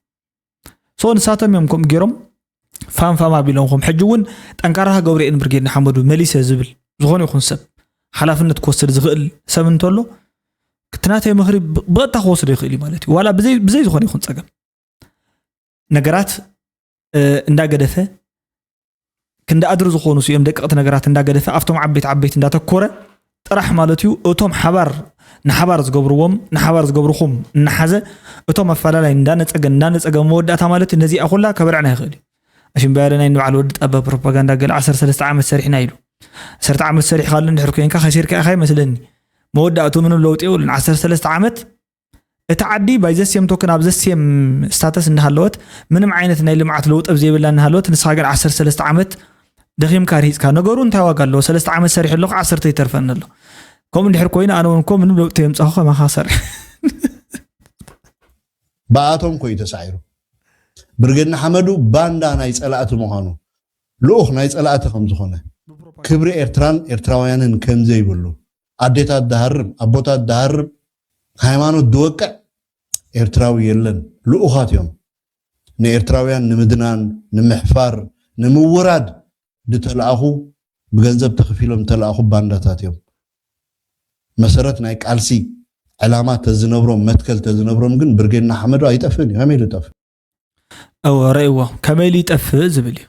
ሶ ንሳቶም እዮም ከምኡ ገይሮም ፋም ፋም ኣቢሎምኹም። ሕጂ እውን ጠንካራ ክገብሩ እየን ብርጌድ ንሓመዱ መሊሰ ዝብል ዝኾነ ይኹን ሰብ ሓላፍነት ክወስድ ዝኽእል ሰብ እንተሎ እቲ ናተይ ምኽሪ ብቐጥታ ክወስዶ ይኽእል እዩ ማለት እዩ። ዋላ ብዘይ ዝኾነ ይኹን ፀገም ነገራት እንዳገደፈ ክንዲ ኣድሪ ዝኾኑ ስዮም ደቀቕቲ ነገራት እንዳገደፈ ኣብቶም ዓበይቲ ዓበይቲ እንዳተኮረ ጥራሕ ማለት እዩ። እቶም ሓባር ንሓባር ዝገብርዎም ንሓባር ዝገብርኹም እናሓዘ እቶም ኣፈላላይ እንዳነፀገ እንዳነፀገ መወዳእታ ማለት ነዚኣ ኩላ ከበርዕና ይኽእል እዩ። ኣሽምባያለ ናይ ንባዕል ወዲ ጠበብ ፕሮፓጋንዳ ገለ ዓሰርተ ሰለስተ ዓመት ሰሪሕና ኢሉ ዓሰርተ ዓመት ሰሪሕካ ኣሎ እንድሕር ኮይንካ ከሲርካ ኢኻ ይመስለኒ። መወዳእቱ ምንም ለውጢ የብሉን። ዓሰርተ ሰለስተ ዓመት እታ ዓዲ ባይ ዘሴም ቶክን ኣብ ዘሴም ስታተስ እንዳሃለወት ምንም ዓይነት ናይ ልምዓት ለውጢ ኣብ ዘይብላ እናሃለወት ንስኻ ግን ዓሰርተ ሰለስተ ዓመት ደኺምካ ርሂፅካ ነገሩ እንታይ ዋጋ ኣለዎ? ሰለስተ ዓመት ሰሪሕ ኣለኹ ዓሰርተ ይተርፈኒ ኣሎ። ከምኡ እንድሕር ኮይኑ ኣነ እውን እኮ ምንም ለውጢ ተየምፃኹ ከማኻ ሰርሕ ብኣቶም ኮዩ ተሳዒሩ። ብርጌድ ንሓመዱ ባንዳ ናይ ፀላእቲ ምዃኑ ልኡኽ ናይ ፀላእቲ ከም ዝኾነ ክብሪ ኤርትራን ኤርትራውያንን ከም ዘይብሉ ኣዴታት ዝሃርም ኣቦታት ዝሃርም ሃይማኖት ዝወቅዕ ኤርትራዊ የለን። ልኡኻት እዮም ንኤርትራውያን ንምድናን ንምሕፋር ንምውራድ ዝተለኣኹ ብገንዘብ ተኸፊሎም ዝተለኣኹ ባንዳታት እዮም። መሰረት ናይ ቃልሲ ዕላማ ተዝነብሮም መትከል ተዝነብሮም ግን ብርጌድ ንሓመዱ ኣይጠፍእን እዩ። ከመይ ኢሉ ይጠፍእ? እወ ረእዎ ከመይ ኢሉ ይጠፍእ ዝብል እዩ።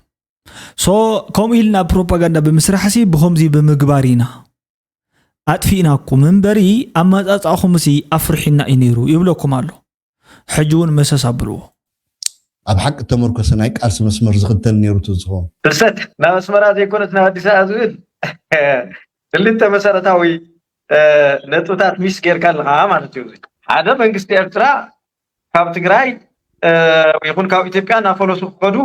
ሶ ከምኡ ኢልና ፕሮፓጋንዳ ብምስራሕ ሲ ብኸምዚ ብምግባር ኢና ኣጥፊእናኩም እምበሪ ኣመፃፅኣኹም ሲ ኣፍርሒና እዩ ነይሩ ይብለኩም ኣሎ። ሕጂ እውን መሰስ ኣብልዎ። ኣብ ሓቂ ተመርኮሰ ናይ ቃልሲ መስመር ዝኽተል ነይሩ ትዝኾን ፍልሰት ናብ ኣስመራ ዘይኮነት ናብ ኣዲስ ኣበባ ዝብል ክልተ መሰረታዊ ነጥብታት ሚስ ጌርካ ኣለኻ ማለት እዩ። ሓደ መንግስቲ ኤርትራ ካብ ትግራይ ይኹን ካብ ኢትዮጵያ እናፈለሱ ክኸዱ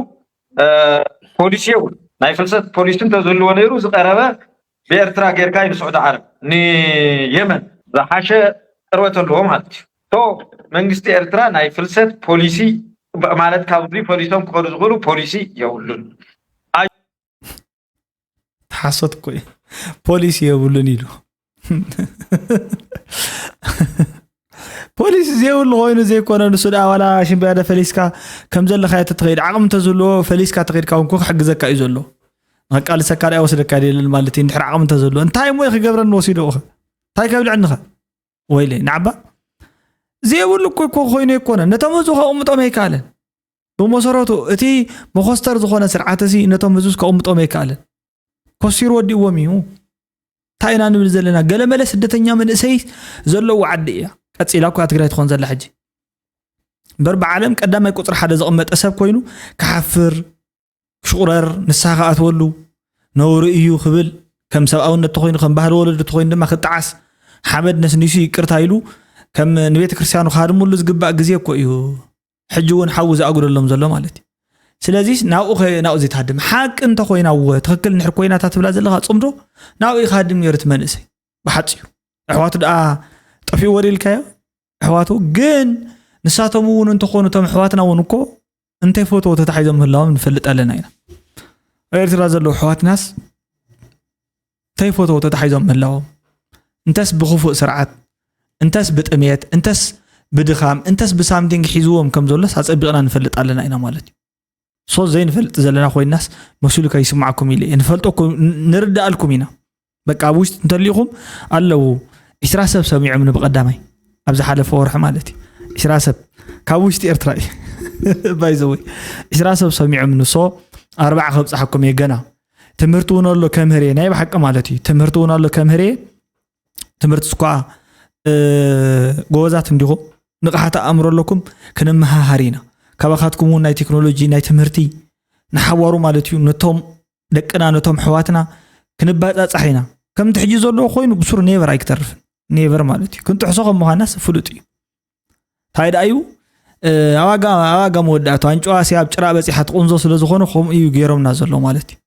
ፖሊሲ የብሉ። ናይ ፍልሰት ፖሊሲ እንተዝህልዎ ነይሩ ዝቀረበ ብኤርትራ ጌርካ እዩ ንስዑዲ ዓረብ ንየመን ዝሓሸ ቅርበት ኣለዎ ማለት እዩ። መንግስቲ ኤርትራ ናይ ፍልሰት ፖሊሲ ማለት ካብዚ ፈሊሶም ክኸዱ ዝኽእሉ ፖሊሲ የብሉን። ሓሶት እኮ እዩ። ፖሊሲ የብሉን ኢሉ። ፖሊሲ ዘይብሉ ኮይኑ ዘይኮነ፣ ንሱ ደኣ ዋላ ሽምብያደ ፈሊስካ ከም ዘለኻዮ ተትኸይድ፣ ዓቕሚ እንተዝህልዎ ፈሊስካ ተኸይድካ እውን ክሕግዘካ እዩ ዘሎ። ንኸቃልሰካ ደኣ ይወስደካ የለን ማለት እዩ። እንድሕር ዓቕሚ እንተዝህልዎ እንታይ እሞ እዩ ክገብረኒ ወሲዶ? እንታይ ከብልዐኒኸ? ወይለ ንዓባ ዘይብሉ እኮ እኮ ኮይኑ ኣይኮነን። ነቶም ህዝቡ ከቕምጦም ኣይከኣለን። ብመሰረቱ እቲ መኾስተር ዝኾነ ስርዓት እዚ ነቶም ህዝቡስ ከቕምጦም ኣይከኣለን። ኮሲሩ ወዲእዎም እዩ። እንታይ ኢና ንብል ዘለና? ገለመለ ስደተኛ መንእሰይ ዘለዎ ዓዲ እያ። ቀፂላ እኮ ትግራይ ትኾን ዘላ ሕጂ። እምበር ብዓለም ቀዳማይ ቁፅሪ ሓደ ዘቐመጠ ሰብ ኮይኑ ክሓፍር፣ ክሽቑረር፣ ንስሓ ክኣትወሉ ነውሪ እዩ ክብል፣ ከም ሰብኣውነት ተኾይኑ፣ ከም ባህሊ ወለዶ ተኾይኑ ድማ ክጠዓስ፣ ሓመድ ነስኒሱ ይቅርታ ኢሉ ከም ንቤተ ክርስቲያኑ ክሃድምሉ ዝግባእ ግዜ እኮ እዩ። ሕጂ እውን ሓዊ ዝኣጉደሎም ዘሎ ማለት እዩ። ስለዚ ናብኡ ከ ናብኡ ዘይትሃድም ሓቂ እንተኮይና፣ እወ ትኽክል እንድሕር ኮይና እታ ትብላ ዘለኻ ፅምዶ ናብኡ እዩ ክሃድም ነይሩ እቲ መንእሰይ። ብሓፂሩ ኣሕዋቱ ደኣ ጠፊእዎ ዶ ኢልካዮ? ኣሕዋቱ ግን ንሳቶም እውን እንተኾኑ እቶም ኣሕዋትና እውን እኮ እንተይፈትዎ ተታሒዞም ምህላዎም ንፈልጥ ኣለና ኢና። ኣብ ኤርትራ ዘለዉ ኣሕዋትናስ እንተይፈትዎ ተታሒዞም ምህላዎም፣ እንተስ ብክፉእ ስርዓት፣ እንተስ ብጥሜት፣ እንተስ ብድኻም፣ እንተስ ብሳምቲንግ ሒዝዎም ከም ዘሎስ ኣጸቢቕና ንፈልጥ ኣለና ኢና ማለት እዩ። ሶ ዘይንፈልጥ ዘለና ኮይናስ መሲሉ ከይስማዓኩም ኢለ እየ። ንፈልጦ እኮ ን- ንርዳኣልኩም ኢና። በቃ ኣብ ውሽጢ እንተሊኹም ኣለዉ ዒስራ ሰብ ሰሚዖምኒ ብቐዳማይ ኣብ ዝሓለፈ ወርሒ ማለት እዩ። ዒስራ ሰብ ካብ ውሽጢ ኤርትራ እዩ ባይዘወይ ዒስራ ሰብ ሰሚዖምኒ። ሶ ኣርባዓ ከብፅሓኩም እየ ገና። ትምህርቲ እውን ኣሎ ከምህር እየ ናይ ብሓቂ ማለት እዩ። ትምህርቲ እውን ኣሎ ከምህር እየ። ትምህርቲ ስኳ ጎበዛት እንዲኹም ንቕሓት ኣእምሮ ኣለኩም። ክንመሃሃር ኢና ካባኻትኩም እውን ናይ ቴክኖሎጂ ናይ ትምህርቲ ንሓዋሩ ማለት እዩ። ነቶም ደቅና ነቶም ኣሕዋትና ክንባፃፃሕ ኢና። ከምቲ ሕጂ ዘለዎ ኮይኑ ብሱር ኔቨር ኣይክተርፍን። ኔቨር ማለት እዩ። ክንጥሕሶ ከም ምዃናስ ፍሉጥ እዩ። እንታይ ደኣ እዩ ኣዋጋ ኣዋጋ መወዳእቱ ኣንጭዋ ሲ ኣብ ጭራ በፂሓ ትቑንዞ ስለ ዝኾነ ከምኡ እዩ ገይሮምና ዘሎ ማለት እዩ።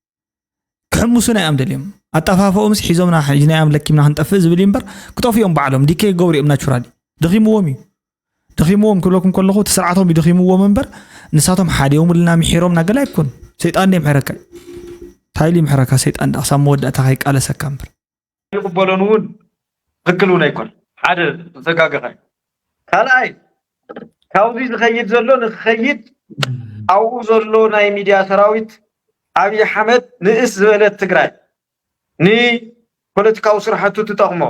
ክሕምሱና እዮም ደልዮም። ኣጠፋፍኦምስ ሒዞምና ሕጂ ናይ ኣምለኪምና ክንጠፍእ ዝብል እዩ እምበር ክጠፍኡ እዮም ባዕሎም። ዲኬ ክገብሩ እዮም ናቹራሊ። ደኺምዎም እዩ። ደኺምዎም ክብለኩም ከለኹ እቲ ስርዓቶም እዩ ደኺምዎም እምበር ንሳቶም ሓዲኦምልና ምሒሮምና ገለ ኣይኮኑ። ሰይጣን ድዩ ምሕረካ? እንታይ ኢሉ ይምሕረካ ሰይጣን? ደኣ ክሳብ መወዳእታ ከይቃለሰካ እምበር። ይቕበሎን እውን ትክክል እውን ኣይኮን። ሓደ ዝተጋገኸ ካልኣይ ካብዚ ዝኸይድ ዘሎ ንክኸይድ ኣብኡ ዘሎ ናይ ሚድያ ሰራዊት ኣብይ ኣሕመድ ንእስ ዝበለት ትግራይ ንፖለቲካዊ ስራሕቱ ትጠቕሞ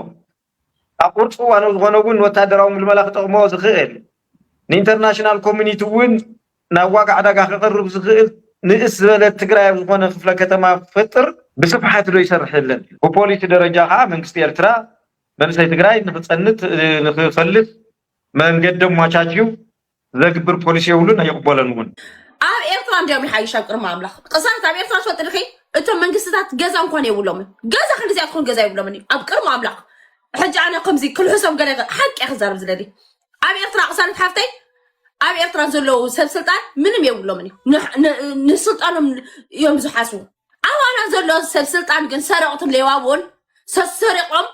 ኣብ ቁርፂ እዋኑ ዝኾነ እውን ወታደራዊ ምልመላ ክጠቕሞ ዝኽእል ንኢንተርናሽናል ኮሚኒቲ እውን ናብ ዋጋ ዕዳጋ ክቐርብ ዝኽእል ንእስ ዝበለት ትግራይ ኣብ ዝኾነ ክፍለ ከተማ ክፈጥር ብስፍሓት ዶ ይሰርሕ የለን? ብፖሊሲ ደረጃ ከዓ መንግስቲ ኤርትራ መንእሰይ ትግራይ ንክፀንት ንክፈልጥ መንገዲ ኣማቻችዩ ዘግብር ፖሊሲ የብሉን ኣይቕበሎን እውን። ኣብ ኤርትራ እንዲኦም ይሓይሽ ኣብ ቅድሚ ኣምላኽ ቅሳነት ኣብ ኤርትራ ትፈልጥ ድኺ እቶም መንግስትታት ገዛ እንኳን የብሎምን ገዛ ክንዲዚኣ ትኾን ገዛ የብሎምን እዩ ኣብ ቅድሚ ኣምላኽ ሕጂ ኣነ ከምዚ ክልሕሶም ገለ ሓቂ ክዛረብ ዝደሊ ኣብ ኤርትራ ቅሳነት ሓፍተይ ኣብ ኤርትራ ዘለዉ ሰብ ስልጣን ምንም የብሎምን እዩ ንስልጣኖም እዮም ዝሓስቡ ኣባና ዘሎ ሰብ ስልጣን ግን ሰረቕትን ሌዋቦን ሰሰሪቖም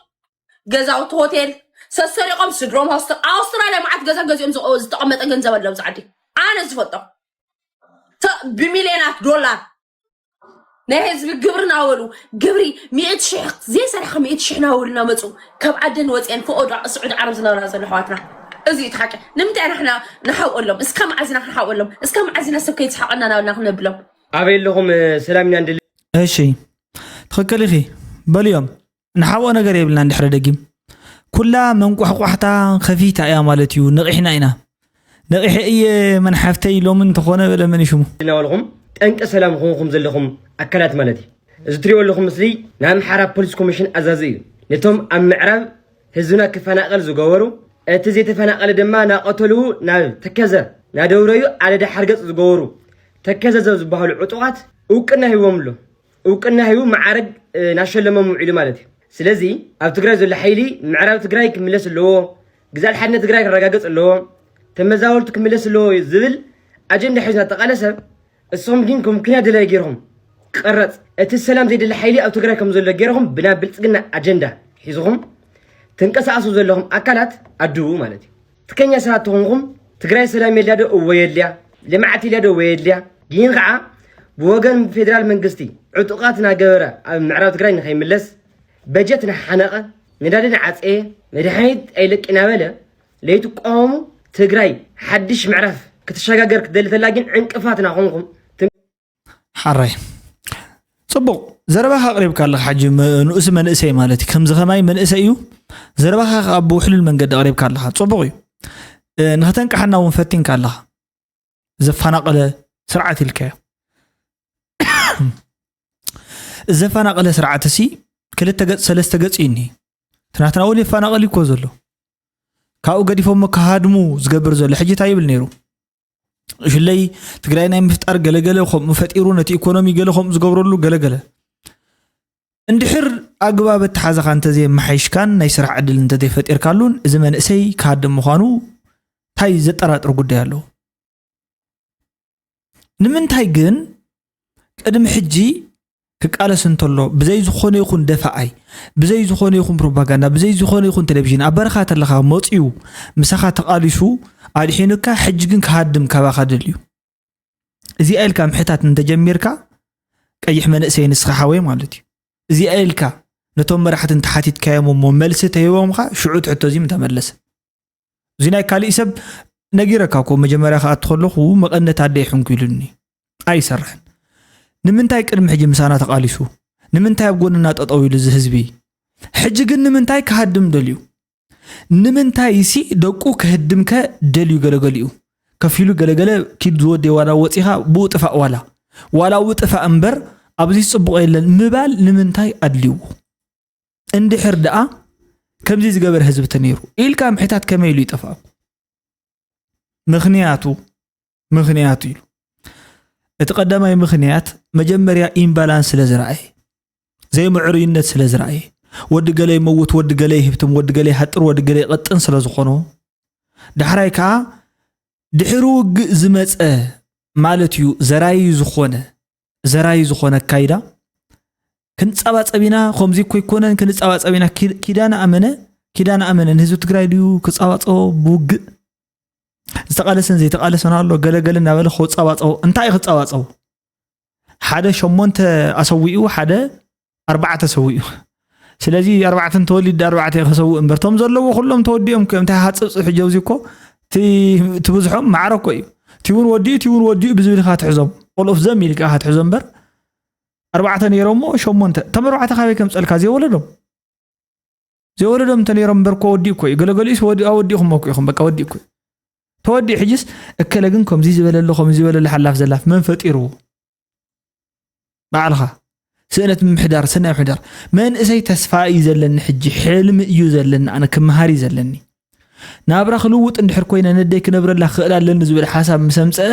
ገዛውቲ ሆቴል ሰሰሪቖም ስድሮም ኣውስትራልያ መዓት ገዛ ገዚኦም ዝተቐመጠ ገንዘብ ኣለዉ ዝዓዲ ኣነ ዝፈልጦ ብሚልዮናት ዶላር ናይ ህዝቢ ግብሪ ናበሉ ግብሪ ሚእቲ ሽሕ ዘይሰራሕካ ሚእቲ ሽሕ ናበሉ እናመፁ ካብ ዓደን ወፅአን ፈኦዶ ስዑድ ዓረብ ዝነብራ ዘሎ ኣሕዋትና እዚ እዩ እቲ ሓቂ ንምንታይ ኢና ንሓውቀሎም እስከ መዓዝ ኢና ክንሓውቀሎም እስከ መዓዝ ኢና ሰብ ከይትስሓቀና ናበልና ክነብሎም ኣበይ ኣለኹም ሰላም ኢና ንደሊ እሺ ትኽክል ኢኺ በልዮም ንሓብኦ ነገር የብልና እንድሕረ ደጊም ኩላ መንቋሕቋሕታ ከፊታ እያ ማለት እዩ ነቒሕና ኢና ነቒሐ እየ መን ሓፍተይ ሎሚ እንተኾነ በለ መን ሽሙ እናበልኹም ጠንቂ ሰላም ኾንኹም ዘለኹም ኣካላት ማለት እዩ እዚ ትሪኦ ኣለኹም ምስሊ ናይ ኣምሓራ ፖሊስ ኮሚሽን ኣዛዚ እዩ ነቶም ኣብ ምዕራብ ህዝብና ክፈናቐል ዝገበሩ እቲ ዘይተፈናቐለ ድማ ናቐተልዉ ናብ ተከዘ ናደውረዩ ዓለደ ሓርገፅ ዝገበሩ ተከዘ ዘብ ዝበሃሉ ዕጡቓት እውቅና ሂቦምሉ እውቅና ሂቡ መዓረግ ናሸለሞም ውዒሉ ማለት እዩ። ስለዚ ኣብ ትግራይ ዘሎ ሓይሊ ምዕራብ ትግራይ ክምለስ ኣለዎ፣ ግዝኣት ሓድነት ትግራይ ክረጋገፅ ኣለዎ፣ ተመዛበልቱ ክምለስ ኣለዎ ዝብል ኣጀንዳ ሒዙ እናተቓለሰ እስኹም ግን ከም ኩናት ደላይ ገይርኹም ቀረፅ እቲ ሰላም ዘይደሊ ሓይሊ ኣብ ትግራይ ከም ዘሎ ገይርኹም ብናይ ብልፅግና ኣጀንዳ ሒዝኹም ትንቀሳቐሱ ዘለኹም ኣካላት ኣድቡ ማለት እዩ። ትከኛ ሰባት ተኾንኩም ትግራይ ሰላም የድልያ ዶ? እወ የድልያ። ልምዓት የድልያ ዶ? እወ የድልያ። ግን ከዓ ብወገን ፌደራል መንግስቲ ዕጡቓት እናገበረ ኣብ ምዕራብ ትግራይ ንኸይምለስ፣ በጀት እናሓነቐ፣ ነዳዲ እናዓፀየ፣ መድሓኒት ኣይለቂ እናበለ ለይትቃወሙ፣ ትግራይ ሓድሽ ምዕራፍ ክትሸጋገር ክትደሊ ተላ ግን ዕንቅፋት እናኾንኩም ትም- ሓራይ ጽቡቕ ዘረባኻ ኣቕሪብካ ኣለኻ። ሕጂ መ- ንኡስ መንእሰይ ማለት እዩ። ከምዚ ከማይ መንእሰይ እዩ። ዘረባኻ ኣብ ውሕሉል መንገዲ ኣቕሪብካ ኣለኻ። ጽቡቕ እዩ። እ፣ ንኸተንቅሓና እውን ፈቲንካ ኣለኻ። ዘፋናቐለ ስርዓት ኢልካዮ። ዘፋናቐለ ስርዓት እሲ ክልተ ገጽ ሰለስተ ገጽ እዩ እኒ ትናትና እውን የፋናቐል እኮ ዘሎ። ካብኡ ገዲፎሞ ክሃድሙ ዝገብር ዘሎ ሕጂ እንታይ ይብል ነይሩ? ሽለይ ትግራይ ናይ ምፍጣር ገለገለ ከምኡ ፈጢሩ ነቲ ኢኮኖሚ ገለ ከምኡ ዝገብረሉ ገለገለ። እንድሕር ኣግባብ ኣተሓዛኻ እንተዘየመሓይሽካን ናይ ስራሕ ዕድል እንተዘይፈጢርካሉን እዚ መንእሰይ ክሃድም ምዃኑ እንታይ ዘጠራጥር ጉዳይ ኣለዎ? ንምንታይ ግን ቅድሚ ሕጂ ክቃለስ እንተሎ ብዘይ ዝኾነ ይኹን ደፋኣይ፣ ብዘይ ዝኾነ ይኹን ፕሮፓጋንዳ፣ ብዘይ ዝኾነ ይኹን ቴሌቪዥን ኣብ በረኻ ተለኻ መፂኡ ምሳኻ ተቃሊሱ ኣድሒኑካ፣ ሕጂ ግን ክሃድም ካባኻ ደልዩ? እዚኣ ኢልካ ምሕታት እንተጀሚርካ፣ ቀይሕ መንእሰይ ንስኻ ሓወይ ማለት እዩ። እዚኣ ኢልካ ነቶም መራሕቲ እንተሓቲትካዮም እሞ መልሲ ተሂቦምካ፣ ሽዑ እቲ ሕቶ እዚ ምተመለሰ። እዚ ናይ ካሊእ ሰብ ነጊረካ እኮ፣ መጀመርያ ክኣቱ ከለኹ መቐነት ኣደ ይሕንኩ ኢሉኒ። ኣይሰርሕን። ንምንታይ ቅድሚ ሕጂ ምሳና ተቓሊሱ? ንምንታይ ኣብ ጎንና ጠጠው ኢሉ እዚ ህዝቢ? ሕጂ ግን ንምንታይ ክሃድም ደልዩ? ንምንታይ ሲ ደቁ ክህድምከ ደልዩ? ገለገሊኡ ከፊሉ፣ ገለገለ ኪድ ዝወደየ ዋላ ወፂኻ ብኡ ጥፋእ፣ ዋላ ዋላ ብኡ ጥፋእ እምበር ኣብዚ ፅቡቕ የለን ምባል ንምንታይ ኣድልዎ? እንድሕር ደኣ ከምዚ ዝገበረ ህዝቢ ተነይሩ ኢልካ ምሕታት ከመይ ኢሉ ይጠፍኣኩ? ምኽንያቱ ምኽንያቱ ኢሉ። እቲ ቀዳማይ ምኽንያት መጀመርያ ኢምባላንስ ስለ ዝረኣየ፣ ዘይምዕሩይነት ስለ ዝረኣየ፣ ወዲ ገለ ይመውት፣ ወዲ ገለ ይህብትም፣ ወዲ ገለ ይሃጥር፣ ወዲ ገለ ይቐጥን ስለ ዝኾኖ፣ ዳሕራይ ከዓ ድሕሪ ውግእ ዝመፀ ማለት እዩ ዘራዩ ዝኾነ ዘራዩ ዝኾነ ኣካይዳ ክንፀባፀብ ኢና፣ ከምዚ እኮ ኣይኮነን ክንፀባፀብ ኢና። ኪ- ኪዳነ ኣመነ ኪዳነ ኣመነ ንህዝቢ ትግራይ ድዩ ክፀባፀቦ ብውግእ? ዝተቓለሰን ዘይተቓለሰን ኣሎ ገለገለ እናበለ ክፀባፀቦ። እንታይ እዩ ክፀባፀቦ? ሓደ ሸሞንተ ኣሰዊኡ፣ ሓደ ኣርባዕተ ሰዊኡ። ስለዚ ኣርባዕተ እንተወሊድ ኣርባዕተ እዩ ክሰውእ እምበር፣ እቶም ዘለዎ ኩሎም ተወዲኦም እኮ እዮም። እንታይ ሃፅፅ ሕጂ ኣብዚ እኮ እቲ እቲ ብዙሖም ማዕረ እኮ እዩ። እቲ እውን ወዲኡ እቲ እውን ወዲኡ ብዝብል ኢኻ ትሕዞም። ቆልኦፍ ዘም ኢልካ ኢኻ ትሕዞም እምበር ኣርባዕተ ነይሮሞ ሸሞንተ እቶም ኣርባዕተ ካበይ ከምፀልካ? ዘይወለዶም ዘይወለዶም እንተ ነይሮም እምበር እኮ ወዲኡ እኮ እዩ። ገለገሊኡስ ወዲ ኣወዲእኹም እኮ ኢኹም፣ በቃ ወዲኡ እኮ እዩ። ተወዲኡ ሕጅስ እከለ ግን ከምዚ ዝበለሎ ከምዚ ዝበለሎ ሓላፍ ዘላፍ መን ፈጢርዎ? ባዕልኻ። ስእነት ምምሕዳር፣ ሰናይ ምሕዳር። መንእሰይ ተስፋ እዩ ዘለኒ፣ ሕጂ ሕልሚ እዩ ዘለኒ፣ ኣነ ክመሃር እዩ ዘለኒ። ናብራ ክልውጥ እንድሕር ኮይነ ነደይ ክነብረላ ክኽእል ኣለኒ ዝብል ሓሳብ ምስ ኣምፀአ፣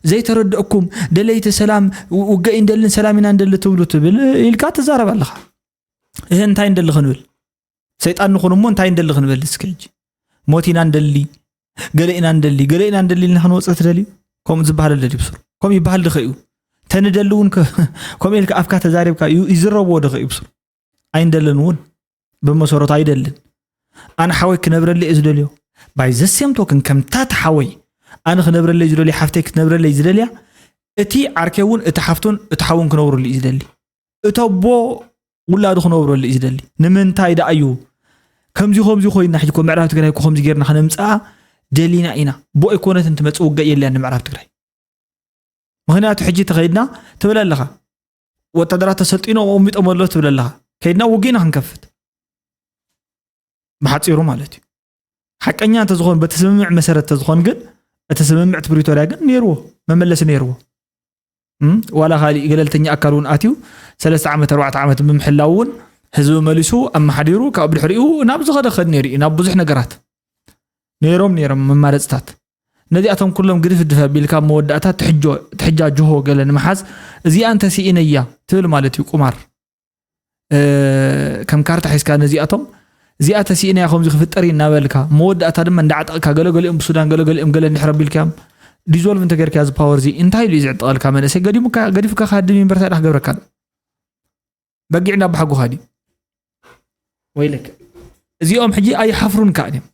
ዘይተረድእኩም፣ ደለይቲ ሰላም፣ ው- ውግእ እንደልን ሰላም ኢና እንደሊ ትብሉ ትብል ኢልካ ትዛረብ ኣለኻ። እህ እንታይ እንደሊ ክንብል? ሰይጣን ንኹን እሞ እንታይ እንደሊ ክንበል እስኪ ሕጂ? ሞት ኢና እንደሊ፣ ገለ ኢና እንደሊ፣ ገለ ኢና እንደሊ ኢልና ክንወፅእ ትደልዩ? ከምኡ ዝበሃል ኣሎ ድዩ ብስሩ? ከምኡ ይበሃል ድኸ እዩ? ተንደሊ እውን ከ- ከምኡ ኢልካ ኣፍካ ተዛሪብካ እዩ ይዝረብዎ ድኸ እዩ ብስሩ? ኣይንደልን እውን ብመሰረቱ ኣይደልን። ኣነ ሓወይ ክነብረለይ እየ ዝደልዮ። ባይ ዘሴም ቶክን ከምታ ተሓወይ ኣነ ክነብረለይ ዝደልዮ ሓፍተይ ክትነብረለይ ዝደልያ እቲ ዓርከይ እውን እቲ ሓፍቱን እቲ ሓውን ክነብሩሉ እዩ ዝደሊ። እቲ ኣቦ ውላዱ ክነብረሉ እዩ ዝደሊ። ንምንታይ ደኣ እዩ ከምዚ ከምዚ ኮይና ሕጂ እኮ ምዕራብ ትግራይ እኮ ከምዚ ጌርና ከነምፅኣ ደሊና ኢና። ብኡ ኣይኮነትን ትመፅእ ውግእ የልያን ንምዕራብ ትግራይ። ምክንያቱ ሕጂ ተኸይድና ትብል ኣለኻ ወታደራት ተሰልጢኖም ኣቐሚጦም ኣሎ ትብል ኣለኻ። ከይድና ውግእ ኢና ክንከፍት ብሓፂሩ ማለት እዩ። ሓቀኛ እንተዝኾን በቲ ስምምዕ መሰረት እንተዝኾን ግን እቲ ስምምዕ እቲ ፕሪቶርያ ግን ነይርዎ መመለሲ ነይርዎ። እም፣ ዋላ ካሊእ ገለልተኛ ኣካል እውን ኣትዩ ሰለስተ ዓመት ኣርባዕተ ዓመት ብምሕላው እውን ህዝቢ መሊሱ ኣመሓዲሩ ካብ ድሕሪኡ ናብ ዝኸደ ከድ ነይሩ እዩ ናብ ብዙሕ ነገራት ነይሮም ነይሮም መማረፅታት። ነዚኣቶም ኩሎም ግድፍ ድፍ ኣቢልካ ኣብ መወዳእታ ትሕጆ- ትሕጃ ጅሆ ገለ ንምሓዝ እዚኣ እንተስኢነያ ትብል ማለት እዩ ቁማር። እ፣ ከም ካርታ ሒዝካ ነዚኣቶም እዚኣ ተስኢነያ ከምዚ ክፍጠር እዩ እናበልካ መወዳእታ ድማ እንዳዓጠቕካ ገለገሊኦም ብሱዳን ገለገሊኦም ገለ እንድሕር ኣቢልካዮም ዲዞልቭ እንተገርካ እዚ ፓወር እዚ እንታይ ኢሉ እዩ ዝዕጠቐልካ? መንእሰይ ገዲሙካ ገዲፉካ ክሃድም እዩ እምበር እንታይ ደኣ ክገብረካ ኣሎ? በጊዕ እንዳባሓጉኻ ድዩ? ወይለክ እዚኦም ሕጂ ኣይሓፍሩን ከኣ ድዮም?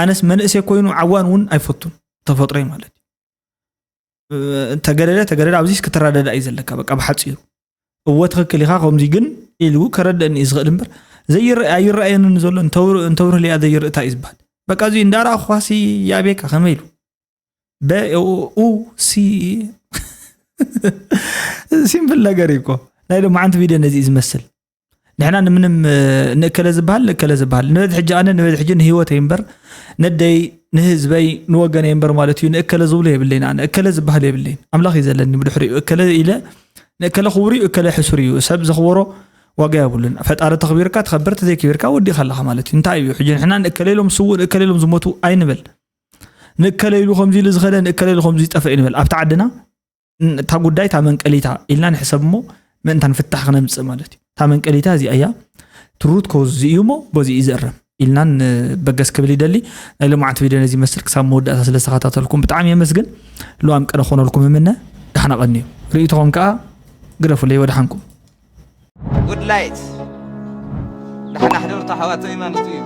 ኣነስ መንእሰይ ኮይኑ ዓዋን እውን ኣይፈቱን ተፈጥሮይ ማለት እዩ። ተገደደ ተገደደ ኣብዚስ ክትረዳዳ እዩ ዘለካ። በቃ ብሓፂሩ እወ ትኽክል ኢኻ ከምዚ ግን ኢሉ ከረደእኒ እዩ ዝኽእል እምበር ዘይረአ ኣይረኣየንን ዘሎ እንተብርህ ሊያ ዘይርእታ እዩ ዝበሃል። በቃ እዚ እንዳረኣኹ ኳሲ ያቤካ ከመይ ኢሉ በ ኡ ሲ ሲምፕል ነገር እዩ እኮ። ናይ ሎማዓንቲ ቪድዮ ነዚ እዩ ዝመስል። ንሕና ንምንም ንእከለ ዝበሃል ንእከለ ዝበሃል ንበዚ ሕጂ ኣነ ንበዚ ሕጂ ንህይወተይ እምበር ነደይ ንህዝበይ ንወገነይ እምበር ማለት እዩ። ንእከለ ዝብሎ የብለይን ኣነ እከለ ዝበሃል የብለይን። ኣምላኽ እዩ ዘለኒ ብድሕሪኡ እከለ ኢለ ንእከለ ክቡር እዩ እከለ ሕሱር እዩ ሰብ ዘኽበሮ ዋጋ የብሉን። ፈጣሪ ተኽቢርካ ትኸብር ተዘይክቢርካ ወዲእካ ኣለኻ ማለት እዩ። እንታይ እዩ ሕጂ ንሕና ንእከለ ኢሎም ስውእ ንእከለ ኢሎም ዝሞቱ ኣይንበል። ንእከለ ኢሉ ከምዚ ኢሉ ዝኸደ ንእከለ ኢሉ ከምዚ ዝጠፍእ ይንበል ኣብቲ ዓድና እታ ጉዳይ እታ መንቀሊታ ኢልና ንሕሰብ እሞ ምእንታን ፍታሕ ክነምፅእ ማለት እዩ። እታ መንቀሊታ እዚኣ እያ ትሩት ኮዝ እዩ እሞ በዚ እዩ ዝእረም ኢልናን በገስ ክብል ይደሊ። ናይ ሎማዓንቲ ቪድዮ ነዚ ይመስል። ክሳብ መወዳእታ ስለ ዝተኸታተልኩም ብጣዕሚ የመስግን። ልዋም ቀነ ክኾነልኩም እምነ። ዳሕና ቀንዩ ርእይቶኹም ከዓ ግደፉለይ። ወደ ሓንኩም ጉድ ላይት ዳሕና ሕደርቱ ኣሕዋተይ ማለት እዩ።